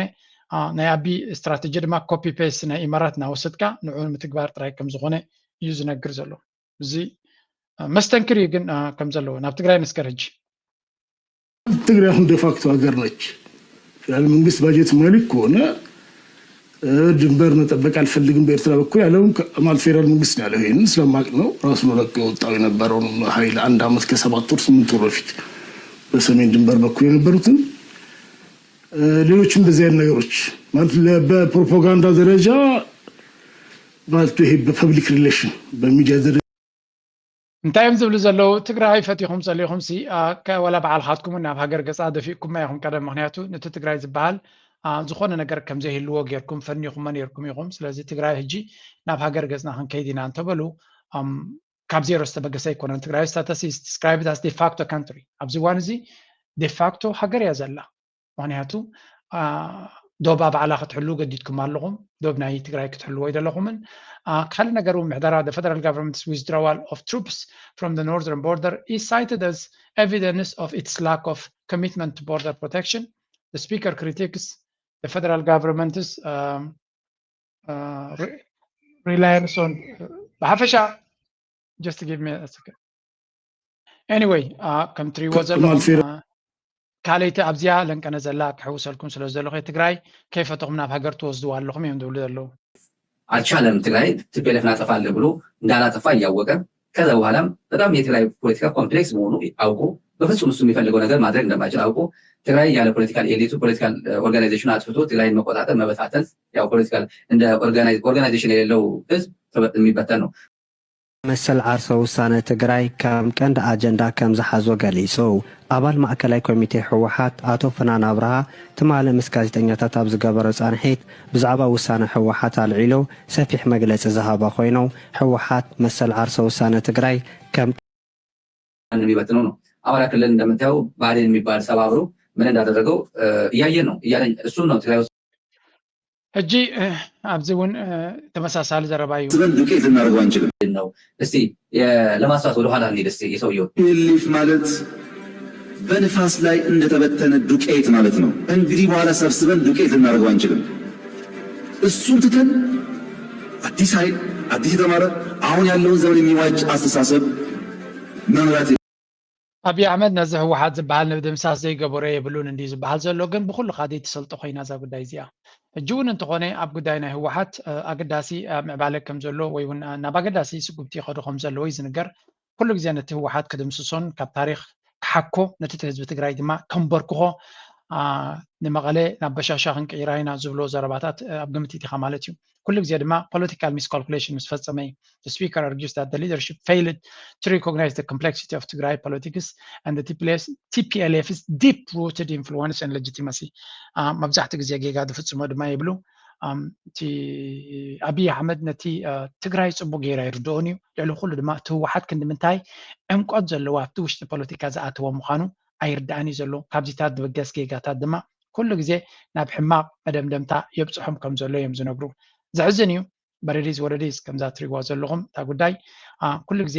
ናይ ኣቢ ስትራተጂ ድማ ኮፒ ፔስት ናይ ኢማራት እናወሰድካ ንዑ ንምትግባር ጥራይ ከም ዝኾነ እዩ ዝነግር ዘሎ እዚ መስተንክር እዩ ግን ከም ዘለዎ ናብ ትግራይ ንስከር ሕጂ ትግራይ አሁን ዴፋክቶ ሀገር ነች። ፌዴራል መንግስት ባጀት የማይልክ ከሆነ ድንበር መጠበቅ አልፈልግም በኤርትራ በኩል ያለውን ማለት ፌዴራል መንግስት ነው ያለው። ይህንን ስለማቅ ነው ራሱ ነው ለቆ የወጣው የነበረውን ኃይል አንድ አመት ከሰባት ወር ስምንት ወር በፊት በሰሜን ድንበር በኩል የነበሩትን ሌሎችም እንደዚህ አይነት ነገሮች ማለት በፕሮፓጋንዳ ደረጃ ማለት ይሄ በፐብሊክ ሪሌሽን በሚዲያ ደረጃ እንታይ እዮም ዝብሉ ዘለዉ? ትግራይ ፈቲኹም ጸሊኹም ሲ ወላ በዓልኻትኩም ናብ ሃገር ገጻ ደፊእኩማ ኢኹም ቀደም። ምክንያቱ ነቲ ትግራይ ዝበሃል ዝኾነ ነገር ከም ዘይህልዎ ጌርኩም ፈኒኹሞ ኔርኩም ኢኹም። ስለዚ ትግራይ ሕጂ ናብ ሃገር ገጽና ክንከይድ ኢና እንተበሉ ካብ ዜሮ ዝተበገሰ ኣይኮነን። ትግራይ status is described as de facto country። ኣብዚ እዋን እዚ ዴፋክቶ ሃገር እያ ዘላ። ምክንያቱ ዶባ ባዕላ ክትሕሉ ገዲድኩም ኣለኹም። ዶብ ናይ ትግራይ ክትሕልዎ ኣይደለኹምን። ካልእ ነገር እውን ምሕደራ the federal government's withdrawal of troops from the northern border is cited as evidence of its lack of commitment to border protection. The speaker critiques the federal government's um, uh, reliance on ብሓፈሻ just give me a second. Anyway ከም ትሪእዎ ዘለኹም ካልይቲ ኣብዚኣ ለንቀነ ዘላ ክሕውሰልኩም ስለ ዘለኹ ትግራይ ከይፈተኹም ናብ ሃገር ትወስድዋ ኣለኹም እዮም ዝብሉ ዘለዉ። አልቻለም። ትግራይ ቲፒኤልኤፍ እናጠፋ አለ ብሎ እንዳላጠፋ እያወቀ ከዛ በኋላም በጣም የትግራይ ፖለቲካ ኮምፕሌክስ መሆኑ አውቆ በፍጹም እሱ የሚፈልገው ነገር ማድረግ እንደማይችል አውቆ ትግራይ ያለ ፖለቲካል ኤሊቱ ፖለቲካል ኦርጋናይዜሽኑ አጥፍቶ ትግራይን መቆጣጠር መበታተን ያው ፖለቲካል እንደ ኦርጋናይዜሽን የሌለው ህዝብ የሚበተን ነው። መሰል ዓርሰ ውሳነ ትግራይ ከም ቀንዲ ኣጀንዳ ከም ዝሓዞ ገሊጹ። ኣባል ማእከላይ ኮሚቴ ህወሓት ኣቶ ፍናን ኣብርሃ ትማሊ ምስ ጋዜጠኛታት ኣብ ዝገበሮ ጻንሒት ብዛዕባ ውሳነ ህወሓት ኣልዒሉ ሰፊሕ መግለጺ ዝሃበ ኮይኑ ህወሓት መሰል ዓርሰ ውሳነ ትግራይ ከም የሚበትነው ነው። አማራ ክልል እንደምታየው ብአዴን የሚባል ሰባብሮ ምን እንዳደረገው እያየን ነው እያለ እሱን ነው ትግራይ ውስጥ ሕጂ ኣብዚ እውን ተመሳሳሊ ዘረባ እዩ። ስበን ዱቄት ልናደርገው አንችልም። ነው። እስቲ ለማስታወስ ወደኋላ እንሂድ። እስቲ የሰውየው ቲፒኤልኤፍ ማለት በንፋስ ላይ እንደተበተነ ዱቄት ማለት ነው። እንግዲህ በኋላ ሰብስበን ዱቄት ልናደርገው አንችልም። እሱን ትተን አዲስ ኃይል አዲስ የተማረ አሁን ያለውን ዘመን የሚዋጅ አስተሳሰብ መምራት ኣብይ ኣሕመድ ነዚ ህወሓት ዝበሃል ንምድምሳስ ዘይገበሮ የብሉን እንድዩ ዝበሃል ዘሎ፣ ግን ብኹሉ ካዲ ትሰልጦ ኮይና እዛ ጉዳይ እዚኣ። ሕጂ እውን እንተኾነ ኣብ ጉዳይ ናይ ህወሓት ኣገዳሲ ምዕባለ ከም ዘሎ ወይ እውን ናብ ኣገዳሲ ስጉምቲ ይኸዱ ከም ዘለዉ እዩ ዝንገር። ኩሉ ግዜ ነቲ ህወሓት ክድምስሶን ካብ ታሪኽ ክሓኮ ነቲ ህዝቢ ትግራይ ድማ ከንበርክኾ ንመቐለ ናብ በሻሻ ክንቅይራ ኢና ዝብሎ ዘረባታት ኣብ ግምት ኢኻ ማለት እዩ። ኩሉ ግዜ ድማ political miscalculation ምስ ፈጸመ እዩ። The speaker argues that the leadership failed to recognize the complexity of Tigray politics and the TPLF's deep-rooted influence and legitimacy. መብዛሕትኡ ግዜ ጌጋ ዝፍጽሞ ድማ ይብሉ። እቲ ኣብይ ኣሕመድ ነቲ ትግራይ ጽቡቅ ገይሩ ኣይርድኦን እዩ። ልዕሊ ኩሉ ድማ እቲ ህወሓት ክንዲ ምንታይ ዕምቆት ዘለዎ ኣብቲ ውሽጢ ፖለቲካ ዝኣተወ ምዃኑ ኣይርድኣን እዩ ዘሎ። ካብዚታት ዝብገስ ጌጋታት ድማ ኩሉ ግዜ ናብ ሕማቕ መደምደምታ የብፅሖም ከም ዘሎ እዮም ዝነግሩ። ዘሕዝን እዩ። በረዲዝ ወረዲዝ ከምዛ ትሪዋ ዘለኹም እታ ጉዳይ ኩሉ ግዜ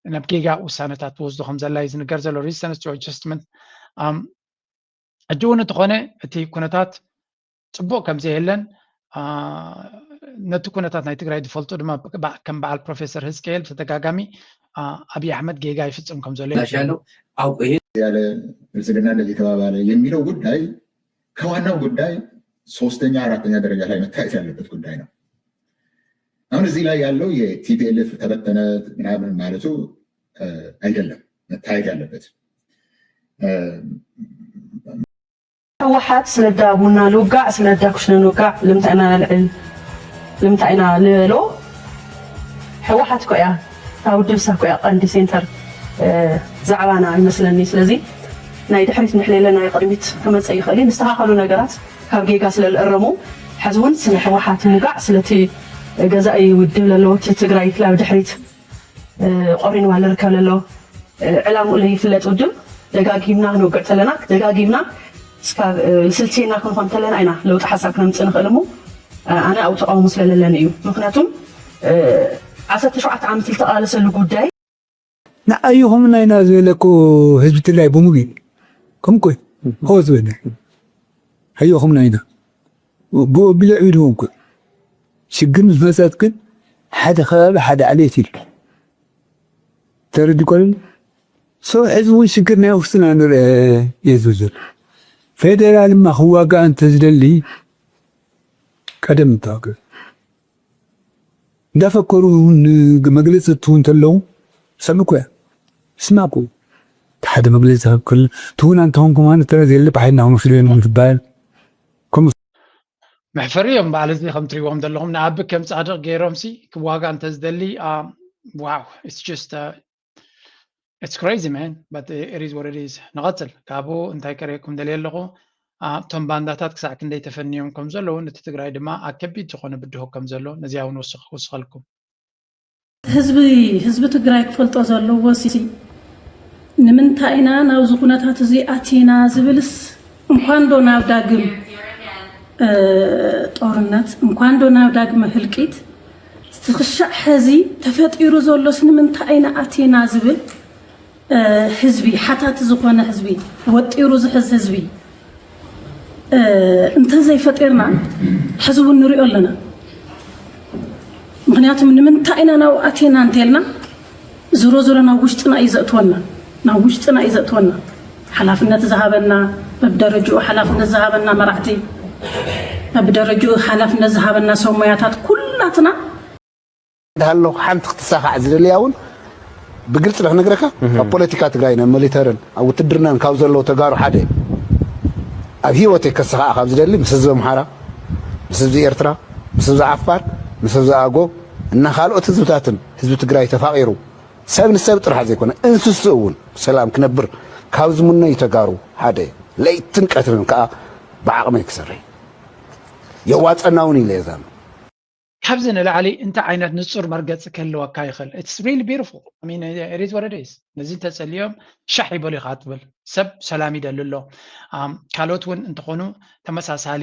ናብ ጌጋ ውሳነታት ትወስዶ ከም ዘላ እዩ ዝንገር ዘሎ። Resistance to adjustment ሕጂ እውን እንተኾነ እቲ ኩነታት ፅቡቅ ከም ዘየለን ነቲ ኩነታት ናይ ትግራይ ዝፈልጡ ድማ ከም በዓል ፕሮፌሰር ህዝቅኤል ብተደጋጋሚ ኣብይ ኣሕመድ ጌጋ ይፍፅም ከም ዘሎ ያለው አውቆ ይሄ ያለ ብልጽግና እንደዚህ ተባባለ የሚለው ጉዳይ ከዋናው ጉዳይ ሶስተኛ አራተኛ ደረጃ ላይ መታየት ያለበት ጉዳይ ነው። አሁን እዚህ ላይ ያለው የ ቲፒኤልኤፍ ተበተነ ምናምን ማለቱ አይደለም መታየት ያለበት። ህወሓት ስለዳ ቡና ንውጋዕ ስለዳ ኩሽነ ንውጋዕ ልምንታይ ኢና ነልዕል ልምንታይ ኢና ንበሎ ህወሓት እኮ እያ እታ ውድብ እሳ እኮ እያ ቀንዲ ሴንተር ዛዕባና ይመስለኒ። ስለዚ ናይ ድሕሪት እንድሕር የለና ናይ ቅድሚት ክመፀእ ይኽእል እዩ። ንስተኻኸሉ ነገራት ካብ ጌጋ ስለ ዝእረሙ ሕዚ እውን ስለ ህወሓት ምውጋዕ ስለቲ ገዛኢ ውድብ ለለዎ እቲ ትግራይ ናብ ድሕሪት ቆሪንዋ ዝርከብ ዘሎ ዕላምኡ ለይፍለጥ ውድብ ደጋጊምና ክንውግዕ ተለና ደጋጊምና እስካብ ስልችና ክንኾን ተለና ኢና ለውጢ ሓሳብ ክነምፅእ ንኽእል እሞ ኣነ ኣብኡ ተቃውሞ ስለለለኒ እዩ። ምክንያቱም ዓሰርተ ሸውዓተ ዓመት ዝተቃለሰሉ ጉዳይ ንዓይኹምና ኢና ዝበለ እኮ ህዝቢ ትግራይ ብሙሉ እዩ። ከምኮ ሆ ዝበለ ኣይኹምና ኢና ብኡ ብልዕ ኢልዎም እኮ ሽግር ምስ መፀት ግን ሓደ ከባቢ ሓደ ዓሌት ኢሉ ተረዲኮ ሰው ሕዚ እውን ሽግር ናይ ውስጥና ንርአ። የዝብዝር ፌደራልማ ክዋጋእ እንተዝደሊ ቀደም ተዋግእ እንዳፈከሩ መግለፂ ትው እንተለዉ ሰምኩ እያ ስማኩ ሓደ መግለፂ ክል ትውን ኣንተኾንኩም ኣነ ተረ ዘየለ ባሕልና ክንወስዶ እዮም ትበሃል። መሕፈሪ እዮም በዓል እዚ ከም ትሪዎም ዘለኹም ንኣቢ ከም ጻድቕ ገይሮም ሲ ክዋጋ እንተዝደሊ ዋው it's just it's crazy man but it is what it is። ንቐጽል ካብኡ እንታይ ከርእየኩም ደልየ ኣለኹ እቶም ባንዳታት ክሳዕ ክንደይ ተፈንዮም ከም ዘለዉ ነቲ ትግራይ ድማ ኣብ ከቢድ ዝኾነ ብድሆ ከም ዘሎ ነዚኣ እውን ወስኸልኩም። ህዝቢ ህዝቢ ትግራይ ክፈልጦ ዘለዎ ሲ ንምንታይ ኢና ናብዚ ኩነታት እዚ ኣቲና ዝብልስ እንኳን ዶ ናብ ዳግም ጦርነት እንኳን ዶ ናብ ዳግመ ህልቂት ዝትኽሻዕ ሕዚ ተፈጢሩ ዘሎስ ንምንታይ ኢና ኣቲና ዝብል ህዝቢ ሓታቲ ዝኾነ ህዝቢ ወጢሩ ዝሕዝ ህዝቢ እንተዘይፈጢርና ሕዚ እውን ንሪኦ ኣለና። ምክንያቱም ንምንታይ ኢና ናብኡ ኣቲና እንተልና ዝሮ ዝሮ ናብ ውሽጥና እዩ ዘእትወና ናብ ውሽጥና እዩ ዘእትወና ሓላፍነት ዝሃበና በብደረጅኡ ሓላፍነት ዝሃበና መራሕቲ በብደረጅኡ ሓላፍነት ዝሃበና ሰብ ሞያታት ኩላትና እንዳሃለኹ ሓንቲ ክትሳኻዕ ዝደልያ እውን ብግልፂ ዶ ክነግረካ ኣብ ፖለቲካ ትግራይን ኣብ ሚሊተርን ኣብ ውትድርናን ካብ ዘለዉ ተጋሩ ሓደ ኣብ ህይወተይ ከስኻዕ ካብ ዝደሊ ምስ ህዝቢ ኣምሓራ ምስ ህዝቢ ኤርትራ ምስ ህዝቢ ዓፋር ምስ ህዝቢ ኣጎ እና ካልኦት ህዝብታትን ህዝቢ ትግራይ ተፋቒሩ ሰብ ንሰብ ጥራሕ ዘይኮነ እንስስኡ እውን ብሰላም ክነብር ካብ ዝምነዩ ተጋሩ ሓደ ለይትን ቀትርን ከዓ ብዓቕመይ ክሰርሕ የዋፀና እውን ኢለ የዛም ካብዚ ንላዕሊ እንታይ ዓይነት ንፁር መርገፂ ክህልወካ ይኽእል it's really beautiful it is what it is ነዚ እንተፀልዮም ሻሕ ይበሉ ኢኻ ትብል ሰብ ሰላም ይደሊ ኣሎ ካልኦት እውን እንትኾኑ ተመሳሳሊ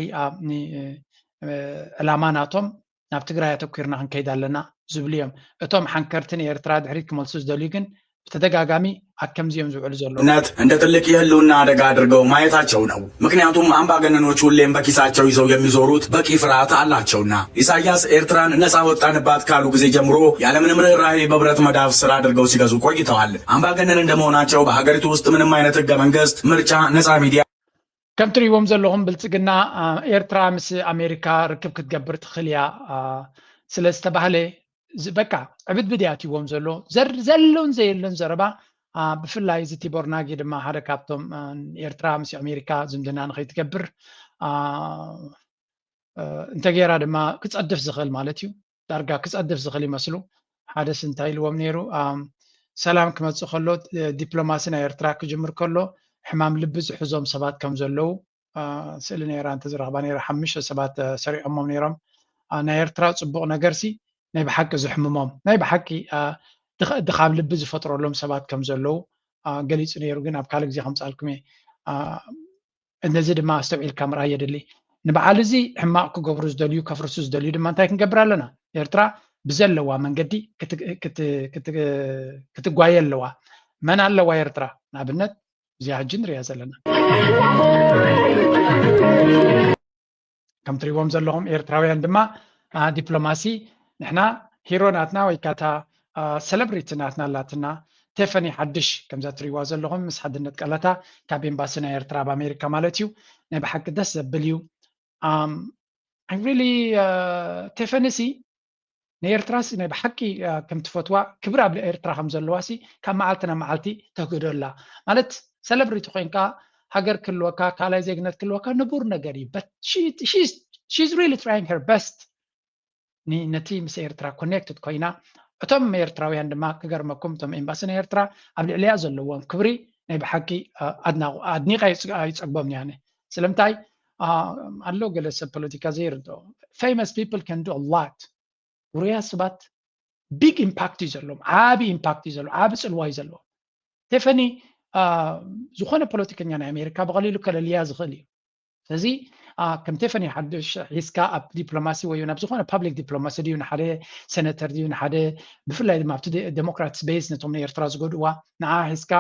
ዕላማ ናቶም ናብ ትግራይ ኣተኲርና ክንከይድ ኣለና ዝብሉ እዮም እቶም ሓንከርቲ ንኤርትራ ድሕሪት ክመልሱ ዝደልዩ ግን ብተደጋጋሚ ኣብ ከምዚ እዮም ዝውዕሉ ዘለዉ። ነት እንደ ትልቅ የህልውና አደጋ አድርገው ማየታቸው ነው። ምክንያቱም አምባገነኖች ሁሌም በኪሳቸው ይዘው የሚዞሩት በቂ ፍርሃት አላቸውና። ኢሳያስ ኤርትራን ነጻ ወጣንባት ካሉ ጊዜ ጀምሮ ያለምንም ርህራሄ በብረት መዳፍ ስር አድርገው ሲገዙ ቆይተዋል። አምባገነን እንደመሆናቸው በሀገሪቱ ውስጥ ምንም አይነት ህገ መንግስት፣ ምርጫ፣ ነጻ ሚዲያ፣ ከም ትሪእዎም ዘለኹም ብልፅግና ኤርትራ ምስ ኣሜሪካ ርክብ ክትገብር ትኽእል እያ ስለ ዝተባህለ በቃ ዕብድብድ እያ ትዎም ዘሎ ዘለውን ዘየለን ዘረባ ብፍላይ እዚ ቲቦር ናጊ ድማ ሓደ ካብቶም ኤርትራ ምስ ኣሜሪካ ዝምድና ንኸይትገብር እንተገይራ ድማ ክፀድፍ ዝኽእል ማለት እዩ ዳርጋ ክፀድፍ ዝኽእል ይመስሉ ሓደስ እንታይ ኢልዎም ነይሩ ሰላም ክመፅእ ከሎ ዲፕሎማሲ ናይ ኤርትራ ክጅምር ከሎ ሕማም ልቢ ዝሕዞም ሰባት ከም ዘለዉ ስእሊ ነይራ እንተዝረኽባ ነይራ ሓሙሽተ ሰባት ሰሪዖሞም ነይሮም ናይ ኤርትራ ፅቡቕ ነገርሲ ናይ ብሓቂ ዝሕምሞም ናይ ብሓቂ ድኻብ ልቢ ዝፈጥረሎም ሰባት ከም ዘለዉ ገሊፁ ነይሩ ግን ኣብ ካልእ ግዜ ከምፃልኩም እየ ነዚ ድማ ኣስተውዒልካ ምርኣይ የድሊ ንበዓል እዚ ሕማቕ ክገብሩ ዝደልዩ ከፍርሱ ዝደልዩ ድማ እንታይ ክንገብር ኣለና ኤርትራ ብዘለዋ መንገዲ ክትጓየ ኣለዋ መን ኣለዋ ኤርትራ ንኣብነት እዚኣ ሕጂ ንሪኣ ዘለና ከም ትሪእዎም ዘለኹም ኤርትራውያን ድማ ዲፕሎማሲ ንሕና ሂሮ ናትና ወይ ካታ ሰለብሪቲ ናትና ኣላትና ቴፈኒ ሓድሽ ከምዛ ትሪእዋ ዘለኹም ምስ ሓድነት ቀለታ ካብ ኤምባሲ ናይ ኤርትራ ኣብ ኣሜሪካ ማለት እዩ ናይ ብሓቂ ደስ ዘብል እዩ ሪሊ ቴፈኒ ሲ ንኤርትራስ ናይ ብሓቂ ከም ትፈትዋ ክብሪ ኣብ ኤርትራ ከም ዘለዋ ሲ ካብ መዓልቲ ናብ መዓልቲ ተግህዶ ኣላ ማለት ሰለብሪቲ ኮይንካ ሃገር ክህልወካ ካልኣይ ዜግነት ክህልወካ ንቡር ነገር እዩ but she's really trying her best ነቲ ምስ ኤርትራ connected ኮይና እቶም ኤርትራውያን ድማ ክገርመኩም እቶም ኤምባሲ ናይ ኤርትራ ኣብ ልዕሊያ ዘለዎም ክብሪ ናይ ብሓቂ ኣድኒቀ ኣይፀግቦም ያነ ስለምንታይ ኣሎ ገለ ሰብ ፖለቲካ ዘይርድኦ famous people can do a lot ውሩያት ሰባት big impact እዩ ዘለዎም ዓቢ impact እዩ ዘለዎም ዓቢ ፅልዋ እዩ ዘለዎም ቴፈኒ ዝኾነ ፖለቲከኛ ናይ ኣሜሪካ ብቐሊሉ ከለልያ ዝኽእል እዩ ስለዚ ከም ቴፈኒ ሓድሽ ሒዝካ ኣብ ዲፕሎማሲ ወይ ናብ ዝኾነ public diplomacy ድዩ ንሓደ senator ድዩ ንሓደ ብፍላይ ድማ ኣብቲ democrats base ነቶም ንኤርትራ ዝጎድእዋ ንዓ ሒዝካ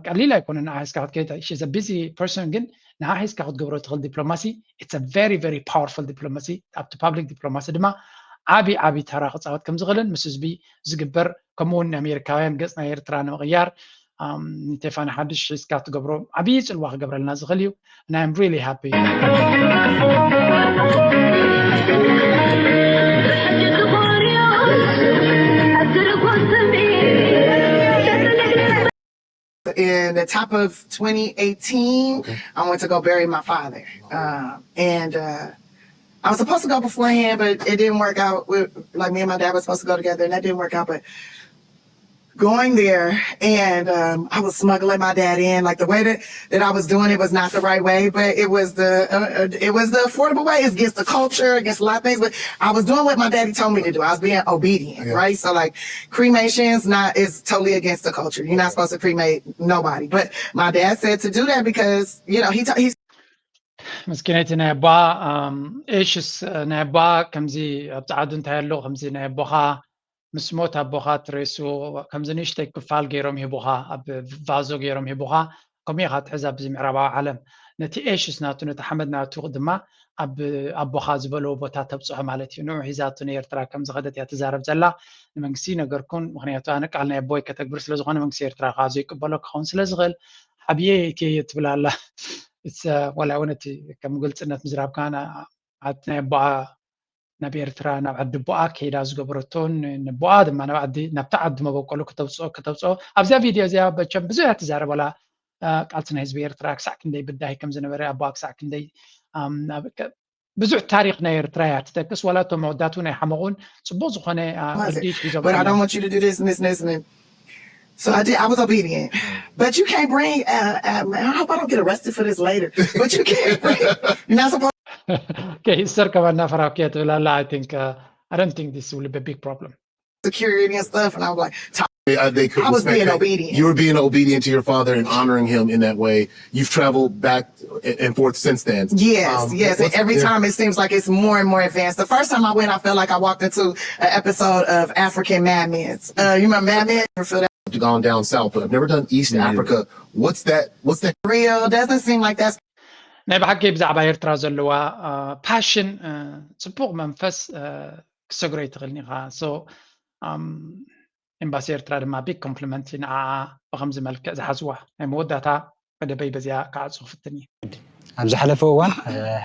ቀሊል ኣይኮነ ንዓ ሒዝካ ክትከይድ she's a busy person ግን ንዓ ሒዝካ ክትገብሮ ትኽእል ዲፕሎማሲ it's a very very powerful diplomacy ኣብቲ public diplomacy ድማ ዓቢ ዓቢ ተራ ክፃወት ከም ዝኽእልን ምስ ህዝቢ ዝግበር ከምኡ እውን ንኣሜሪካውያን ገፅ ናይ ኤርትራ ንምቕያር ንቴፋኒ ሓድሽ ሒዝካ ትገብሮ ዓብዪ ፅልዋ ክገብረልና ዝኽእል እዩ። And I'm really happy. In the top of twenty eighteen, I went to go bury my father. Um, and uh, I was supposed to go beforehand, but it didn't work out. We, like me and my dad were supposed to go together, and that didn't work out. But going there and um, I was smuggling my dad in, like the way that, that I was doing it was not the right way, but it was the uh, uh, it was the affordable way. It's against the culture, against a lot of things, but I was doing what my daddy told me to do. I was being obedient, yeah. Right? So like cremations not is totally against the culture. You're not supposed to cremate nobody, but my dad said to do that because you know he t- he ምስኪነይቲ ናይ ኣባ ኤሽስ ናይ ኣባ ከምዚ ኣብ ፃዓዱ እንታይ ኣሎ ከምዚ ናይ ኣቦኻ ምስ ሞት ኣቦኻ ትሬሱ ከምዚ ንእሽተይ ክፋል ገይሮም ሂቡኻ ኣብ ቫዞ ገይሮም ሂቡኻ። ከምኡ ኢኻ ትሕዝ ኣብዚ ምዕራባዊ ዓለም ነቲ ኤሽስ ናቱ ነቲ ሓመድ ናቱ ድማ ኣብ ኣቦኻ ዝበለዎ ቦታ ተብፅሖ ማለት እዩ። ንዑ ሒዛቱ ንኤርትራ ከም ዝኸደት እያ ትዛረብ ዘላ። ንመንግስቲ ነገርኩን ምክንያቱ ኣነ ቃል ናይ ኣቦይ ከተግብር ስለዝኾነ መንግስቲ ኤርትራ ከዓ ዘይቅበሎ ክኸውን ስለዝኽእል ሓብየ ኢትየ ትብል ኣላ። ዋላ እውን እቲ ከም ግልፅነት ምዝራብካ ኣት ናይ ኣቦኣ ናብ ኤርትራ ናብ ዓዲ ኣቦኣ ከይዳ ዝገበረቶን ንቦኣ ድማ ናብ ዓዲ ናብታ ዓዲ መበቆሉ ከተብፅኦ ከተብፅኦ ኣብዚኣ ቪድዮ እዚኣ በቸም ብዙሕ እያ ትዛረብ ዋላ ቃልሲ ናይ ህዝቢ ኤርትራ ክሳዕ ክንደይ ብዳሂ ከም ዝነበረ ኣቦኣ ክሳዕ ክንደይ ብዙሕ ታሪክ ናይ ኤርትራ እያ ትጠቅስ ዋላ እቶም መወዳቱ ናይ ሓመቑን ፅቡቅ ዝኾነ ርዲት ሒዞም But I don't want you to do this and this and this and this. So I did. I was obedient. But you can't bring. Uh, uh, man, I hope I don't get arrested for this later. But you can't bring. You're not supposed okay, Sir Kavanna Farakia Tulala, I think, uh, I don't think this will be a big problem. Security and stuff. And I was like, they, uh, they could I was being obedient. You were being obedient to your father and honoring him in that way. You've traveled back and forth since then. Yes, um, yes. And every yeah. time it seems like it's more and more advanced. The first time I went, I felt like I walked into an episode of African Mad Men. Uh, you remember Mad Men? Gone down south, but I've never done East mm-hmm. Africa. What's that? What's that? Real? Doesn't seem like that's. ናይ ብሓቂ ብዛዕባ ኤርትራ ዘለዋ ፓሽን ፅቡቅ መንፈስ ክሰግሮ ይትኽእልኒ ኢኻ so ኤምባሲ ኤርትራ ድማ ቢግ ኮምፕሊመንት ንዓኣ ብከምዚ መልክዕ ዝሓዝዋ ናይ መወዳእታ መደበይ በዚኣ ክዓጹ ክፍትን እየ ኣብ ዝሓለፈ እዋን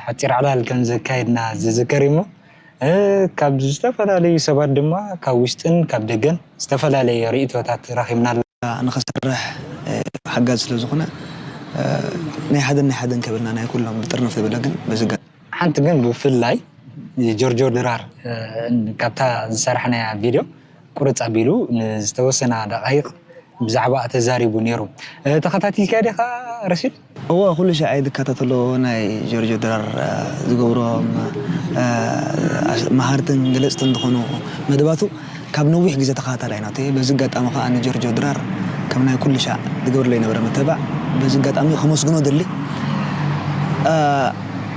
ሓፂር ዕላል ከም ዘካየድና ዝዝከር እሞ ካብ ዝተፈላለዩ ሰባት ድማ ካብ ውሽጥን ካብ ደገን ዝተፈላለየ ርእቶታት ረኺብና ኣሎ። ንኽሰርሕ ሓጋዝ ስለ ዝኾነ ናይ ሓደን ናይ ሓደን ከብልና ናይ ኩሎም ብጥርንፍ ዝበለ ግን በዚ ሓንቲ ግን ብፍላይ ጆርጆ ድራር ካብታ ዝሰራሕናያ ቪድዮ ቁርፅ ኣቢሉ ንዝተወሰና ደቃይቕ ብዛዕባ ተዛሪቡ ነይሩ። ተኸታቲልካ ዲኻ ረሺድ? እወ ኩሉ ሻዕ እየ ዝከታተሎ ናይ ጆርጆ ድራር ዝገብሮም መሃርትን ገለፅትን ዝኾኑ መደባቱ ካብ ነዊሕ ግዜ ተኸታታላይ ናቱ እየ። በዚ ኣጋጣሚ ከዓ ንጆርጆ ድራር ከም ናይ ኩሉ ሻዕ ዝገብርለይ ነበረ ምትብባዕ በዚ ኣጋጣሚ ከመስግኖ ደሊ።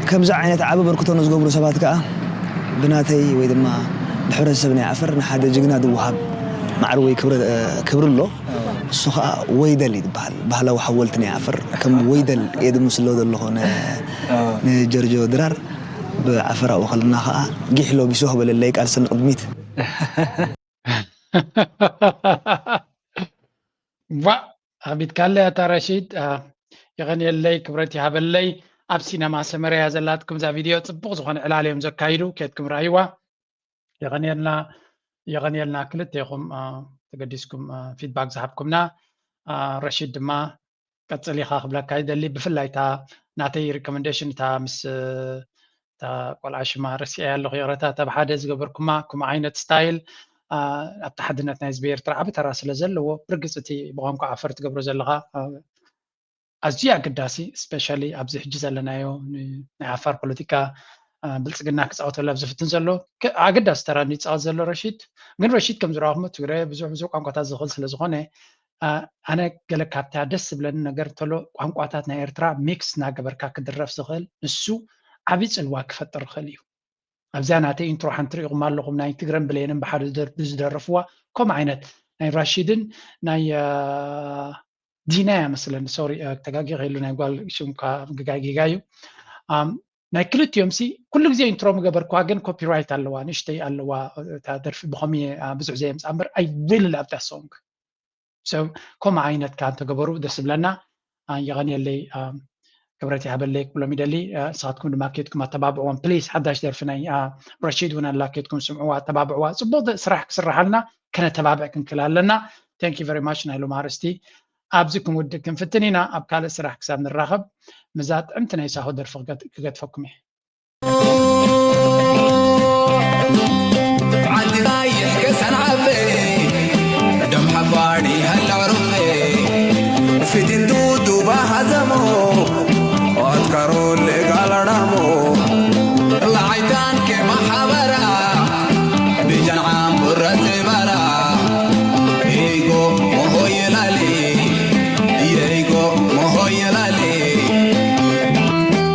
ከምዚ ዓይነት ዓቢ ኣበርክቶ ንዝገብሩ ሰባት ከዓ ብናተይ ወይ ድማ ብሕብረተሰብ ናይ ዓፈር ንሓደ ጅግና ዝወሃብ ማዕሪ ወይ ክብሪ ኣሎ። እሱ ከዓ ወይደል እዩ ዝበሃል። ባህላዊ ሓወልቲ ናይ ዓፈር ከም ወይደል እየ ዝምስሎ ዘለኹ ንጀርጆ ድራር። ብዓፈር ኣብኡ ከለና ከዓ ጊሕ ሎጊሶ ክበለለይ ቃልሲ ንቕድሚት። ዋ ኣቢትካለይ ኣታ ረሺድ የቐንየለይ ክብረት ይሃበለይ ኣብ ሲነማ ሰመረ እያ ዘላትኩም እዛ ቪድዮ ፅቡቕ ዝኾነ ዕላል እዮም ዘካይዱ ኬድኩም ረኣይዋ የቐንየልና የቐንየልና ክልቴኹም ተገዲስኩም ፊድባክ ዝሃብኩምና ረሺድ ድማ ቀፅል ኢኻ ክብለካ ይደሊ ብፍላይ እታ ናተይ ሪኮመንዴሽን እታ ምስ እታ ቆልዓ ሽማ ረሲዐያ ኣለኹ ይቕረታ እታ ብሓደ ዝገበርኩማ ከምኡ ዓይነት ስታይል ኣብቲ ሓድነት ናይ ህዝቢ ኤርትራ ዓቢ ተራ ስለ ዘለዎ ብርግፅ እቲ ብቋንቋ ዓፈር ትገብሮ ዘለኻ ኣዝዩ ኣገዳሲ ስፔሻሊ ኣብዚ ሕጂ ዘለናዮ ናይ ዓፋር ፖለቲካ ብልፅግና ክፃወተሉ ኣብ ዝፍትን ዘሎ ኣገዳሲ ተራ ይፃወት ዘሎ ረሺድ ግን ረሺድ ከም ዝረኣኹሞ ትግረ ብዙሕ ብዙሕ ቋንቋታት ዝኽእል ስለ ዝኾነ ኣነ ገለ ካብታ ደስ ዝብለኒ ነገር እንተሎ ቋንቋታት ናይ ኤርትራ ሚክስ እናገበርካ ክድረፍ ዝኽእል ንሱ ዓብዪ ፅልዋ ክፈጥር ይኽእል እዩ ኣብዚኣ ናተይ ኢንትሮ ሓንቲ ርኢኹም ኣለኹም ናይ ትግረን ብሌንን ብሓደ ዝደርፍዋ ከምኡ ዓይነት ናይ ራሺድን ናይ ዲና እያ መስለኒ ሶሪ ተጋጊ ከይሉ ናይ ጓል ሽምካ ግጋይ ጌጋ እዩ ናይ ክልቲኦም ሲ ኩሉ ግዜ ኢንትሮ ምገበርኩዋ ግን ኮፒራይት ኣለዋ ንሽተይ ኣለዋ እታ ደርፊ ብኸምኡ ብዙሕ ዘየምፃ እምበር I really love that song ሰብ ከምኡ ዓይነት ከኣ እንተገበሩ ደስ ይብለና። የቐንየለይ፣ ክብረት ይሃበለይ ክብሎም ይደሊ። ንስኻትኩም ድማ ኬድኩም ኣተባብዕዎም ፕሊዝ። ሓዳሽ ደርፊ ናይ ረሺድ እውን ኣላ፣ ኬድኩም ስምዕዋ፣ ኣተባብዕዋ። ፅቡቕ ስራሕ ክስርሓልና ከነተባብዕ ክንክል ኣለና። Thank you very much። ናይ ሎም ኣርእስቲ ኣብዚ ክንውድእ ክንፍትን ኢና። ኣብ ካልእ ስራሕ ክሳብ ንራኸብ ምዛ ጥዕምቲ ናይ ሳሆ ደርፊ ክገትፈኩም እየ።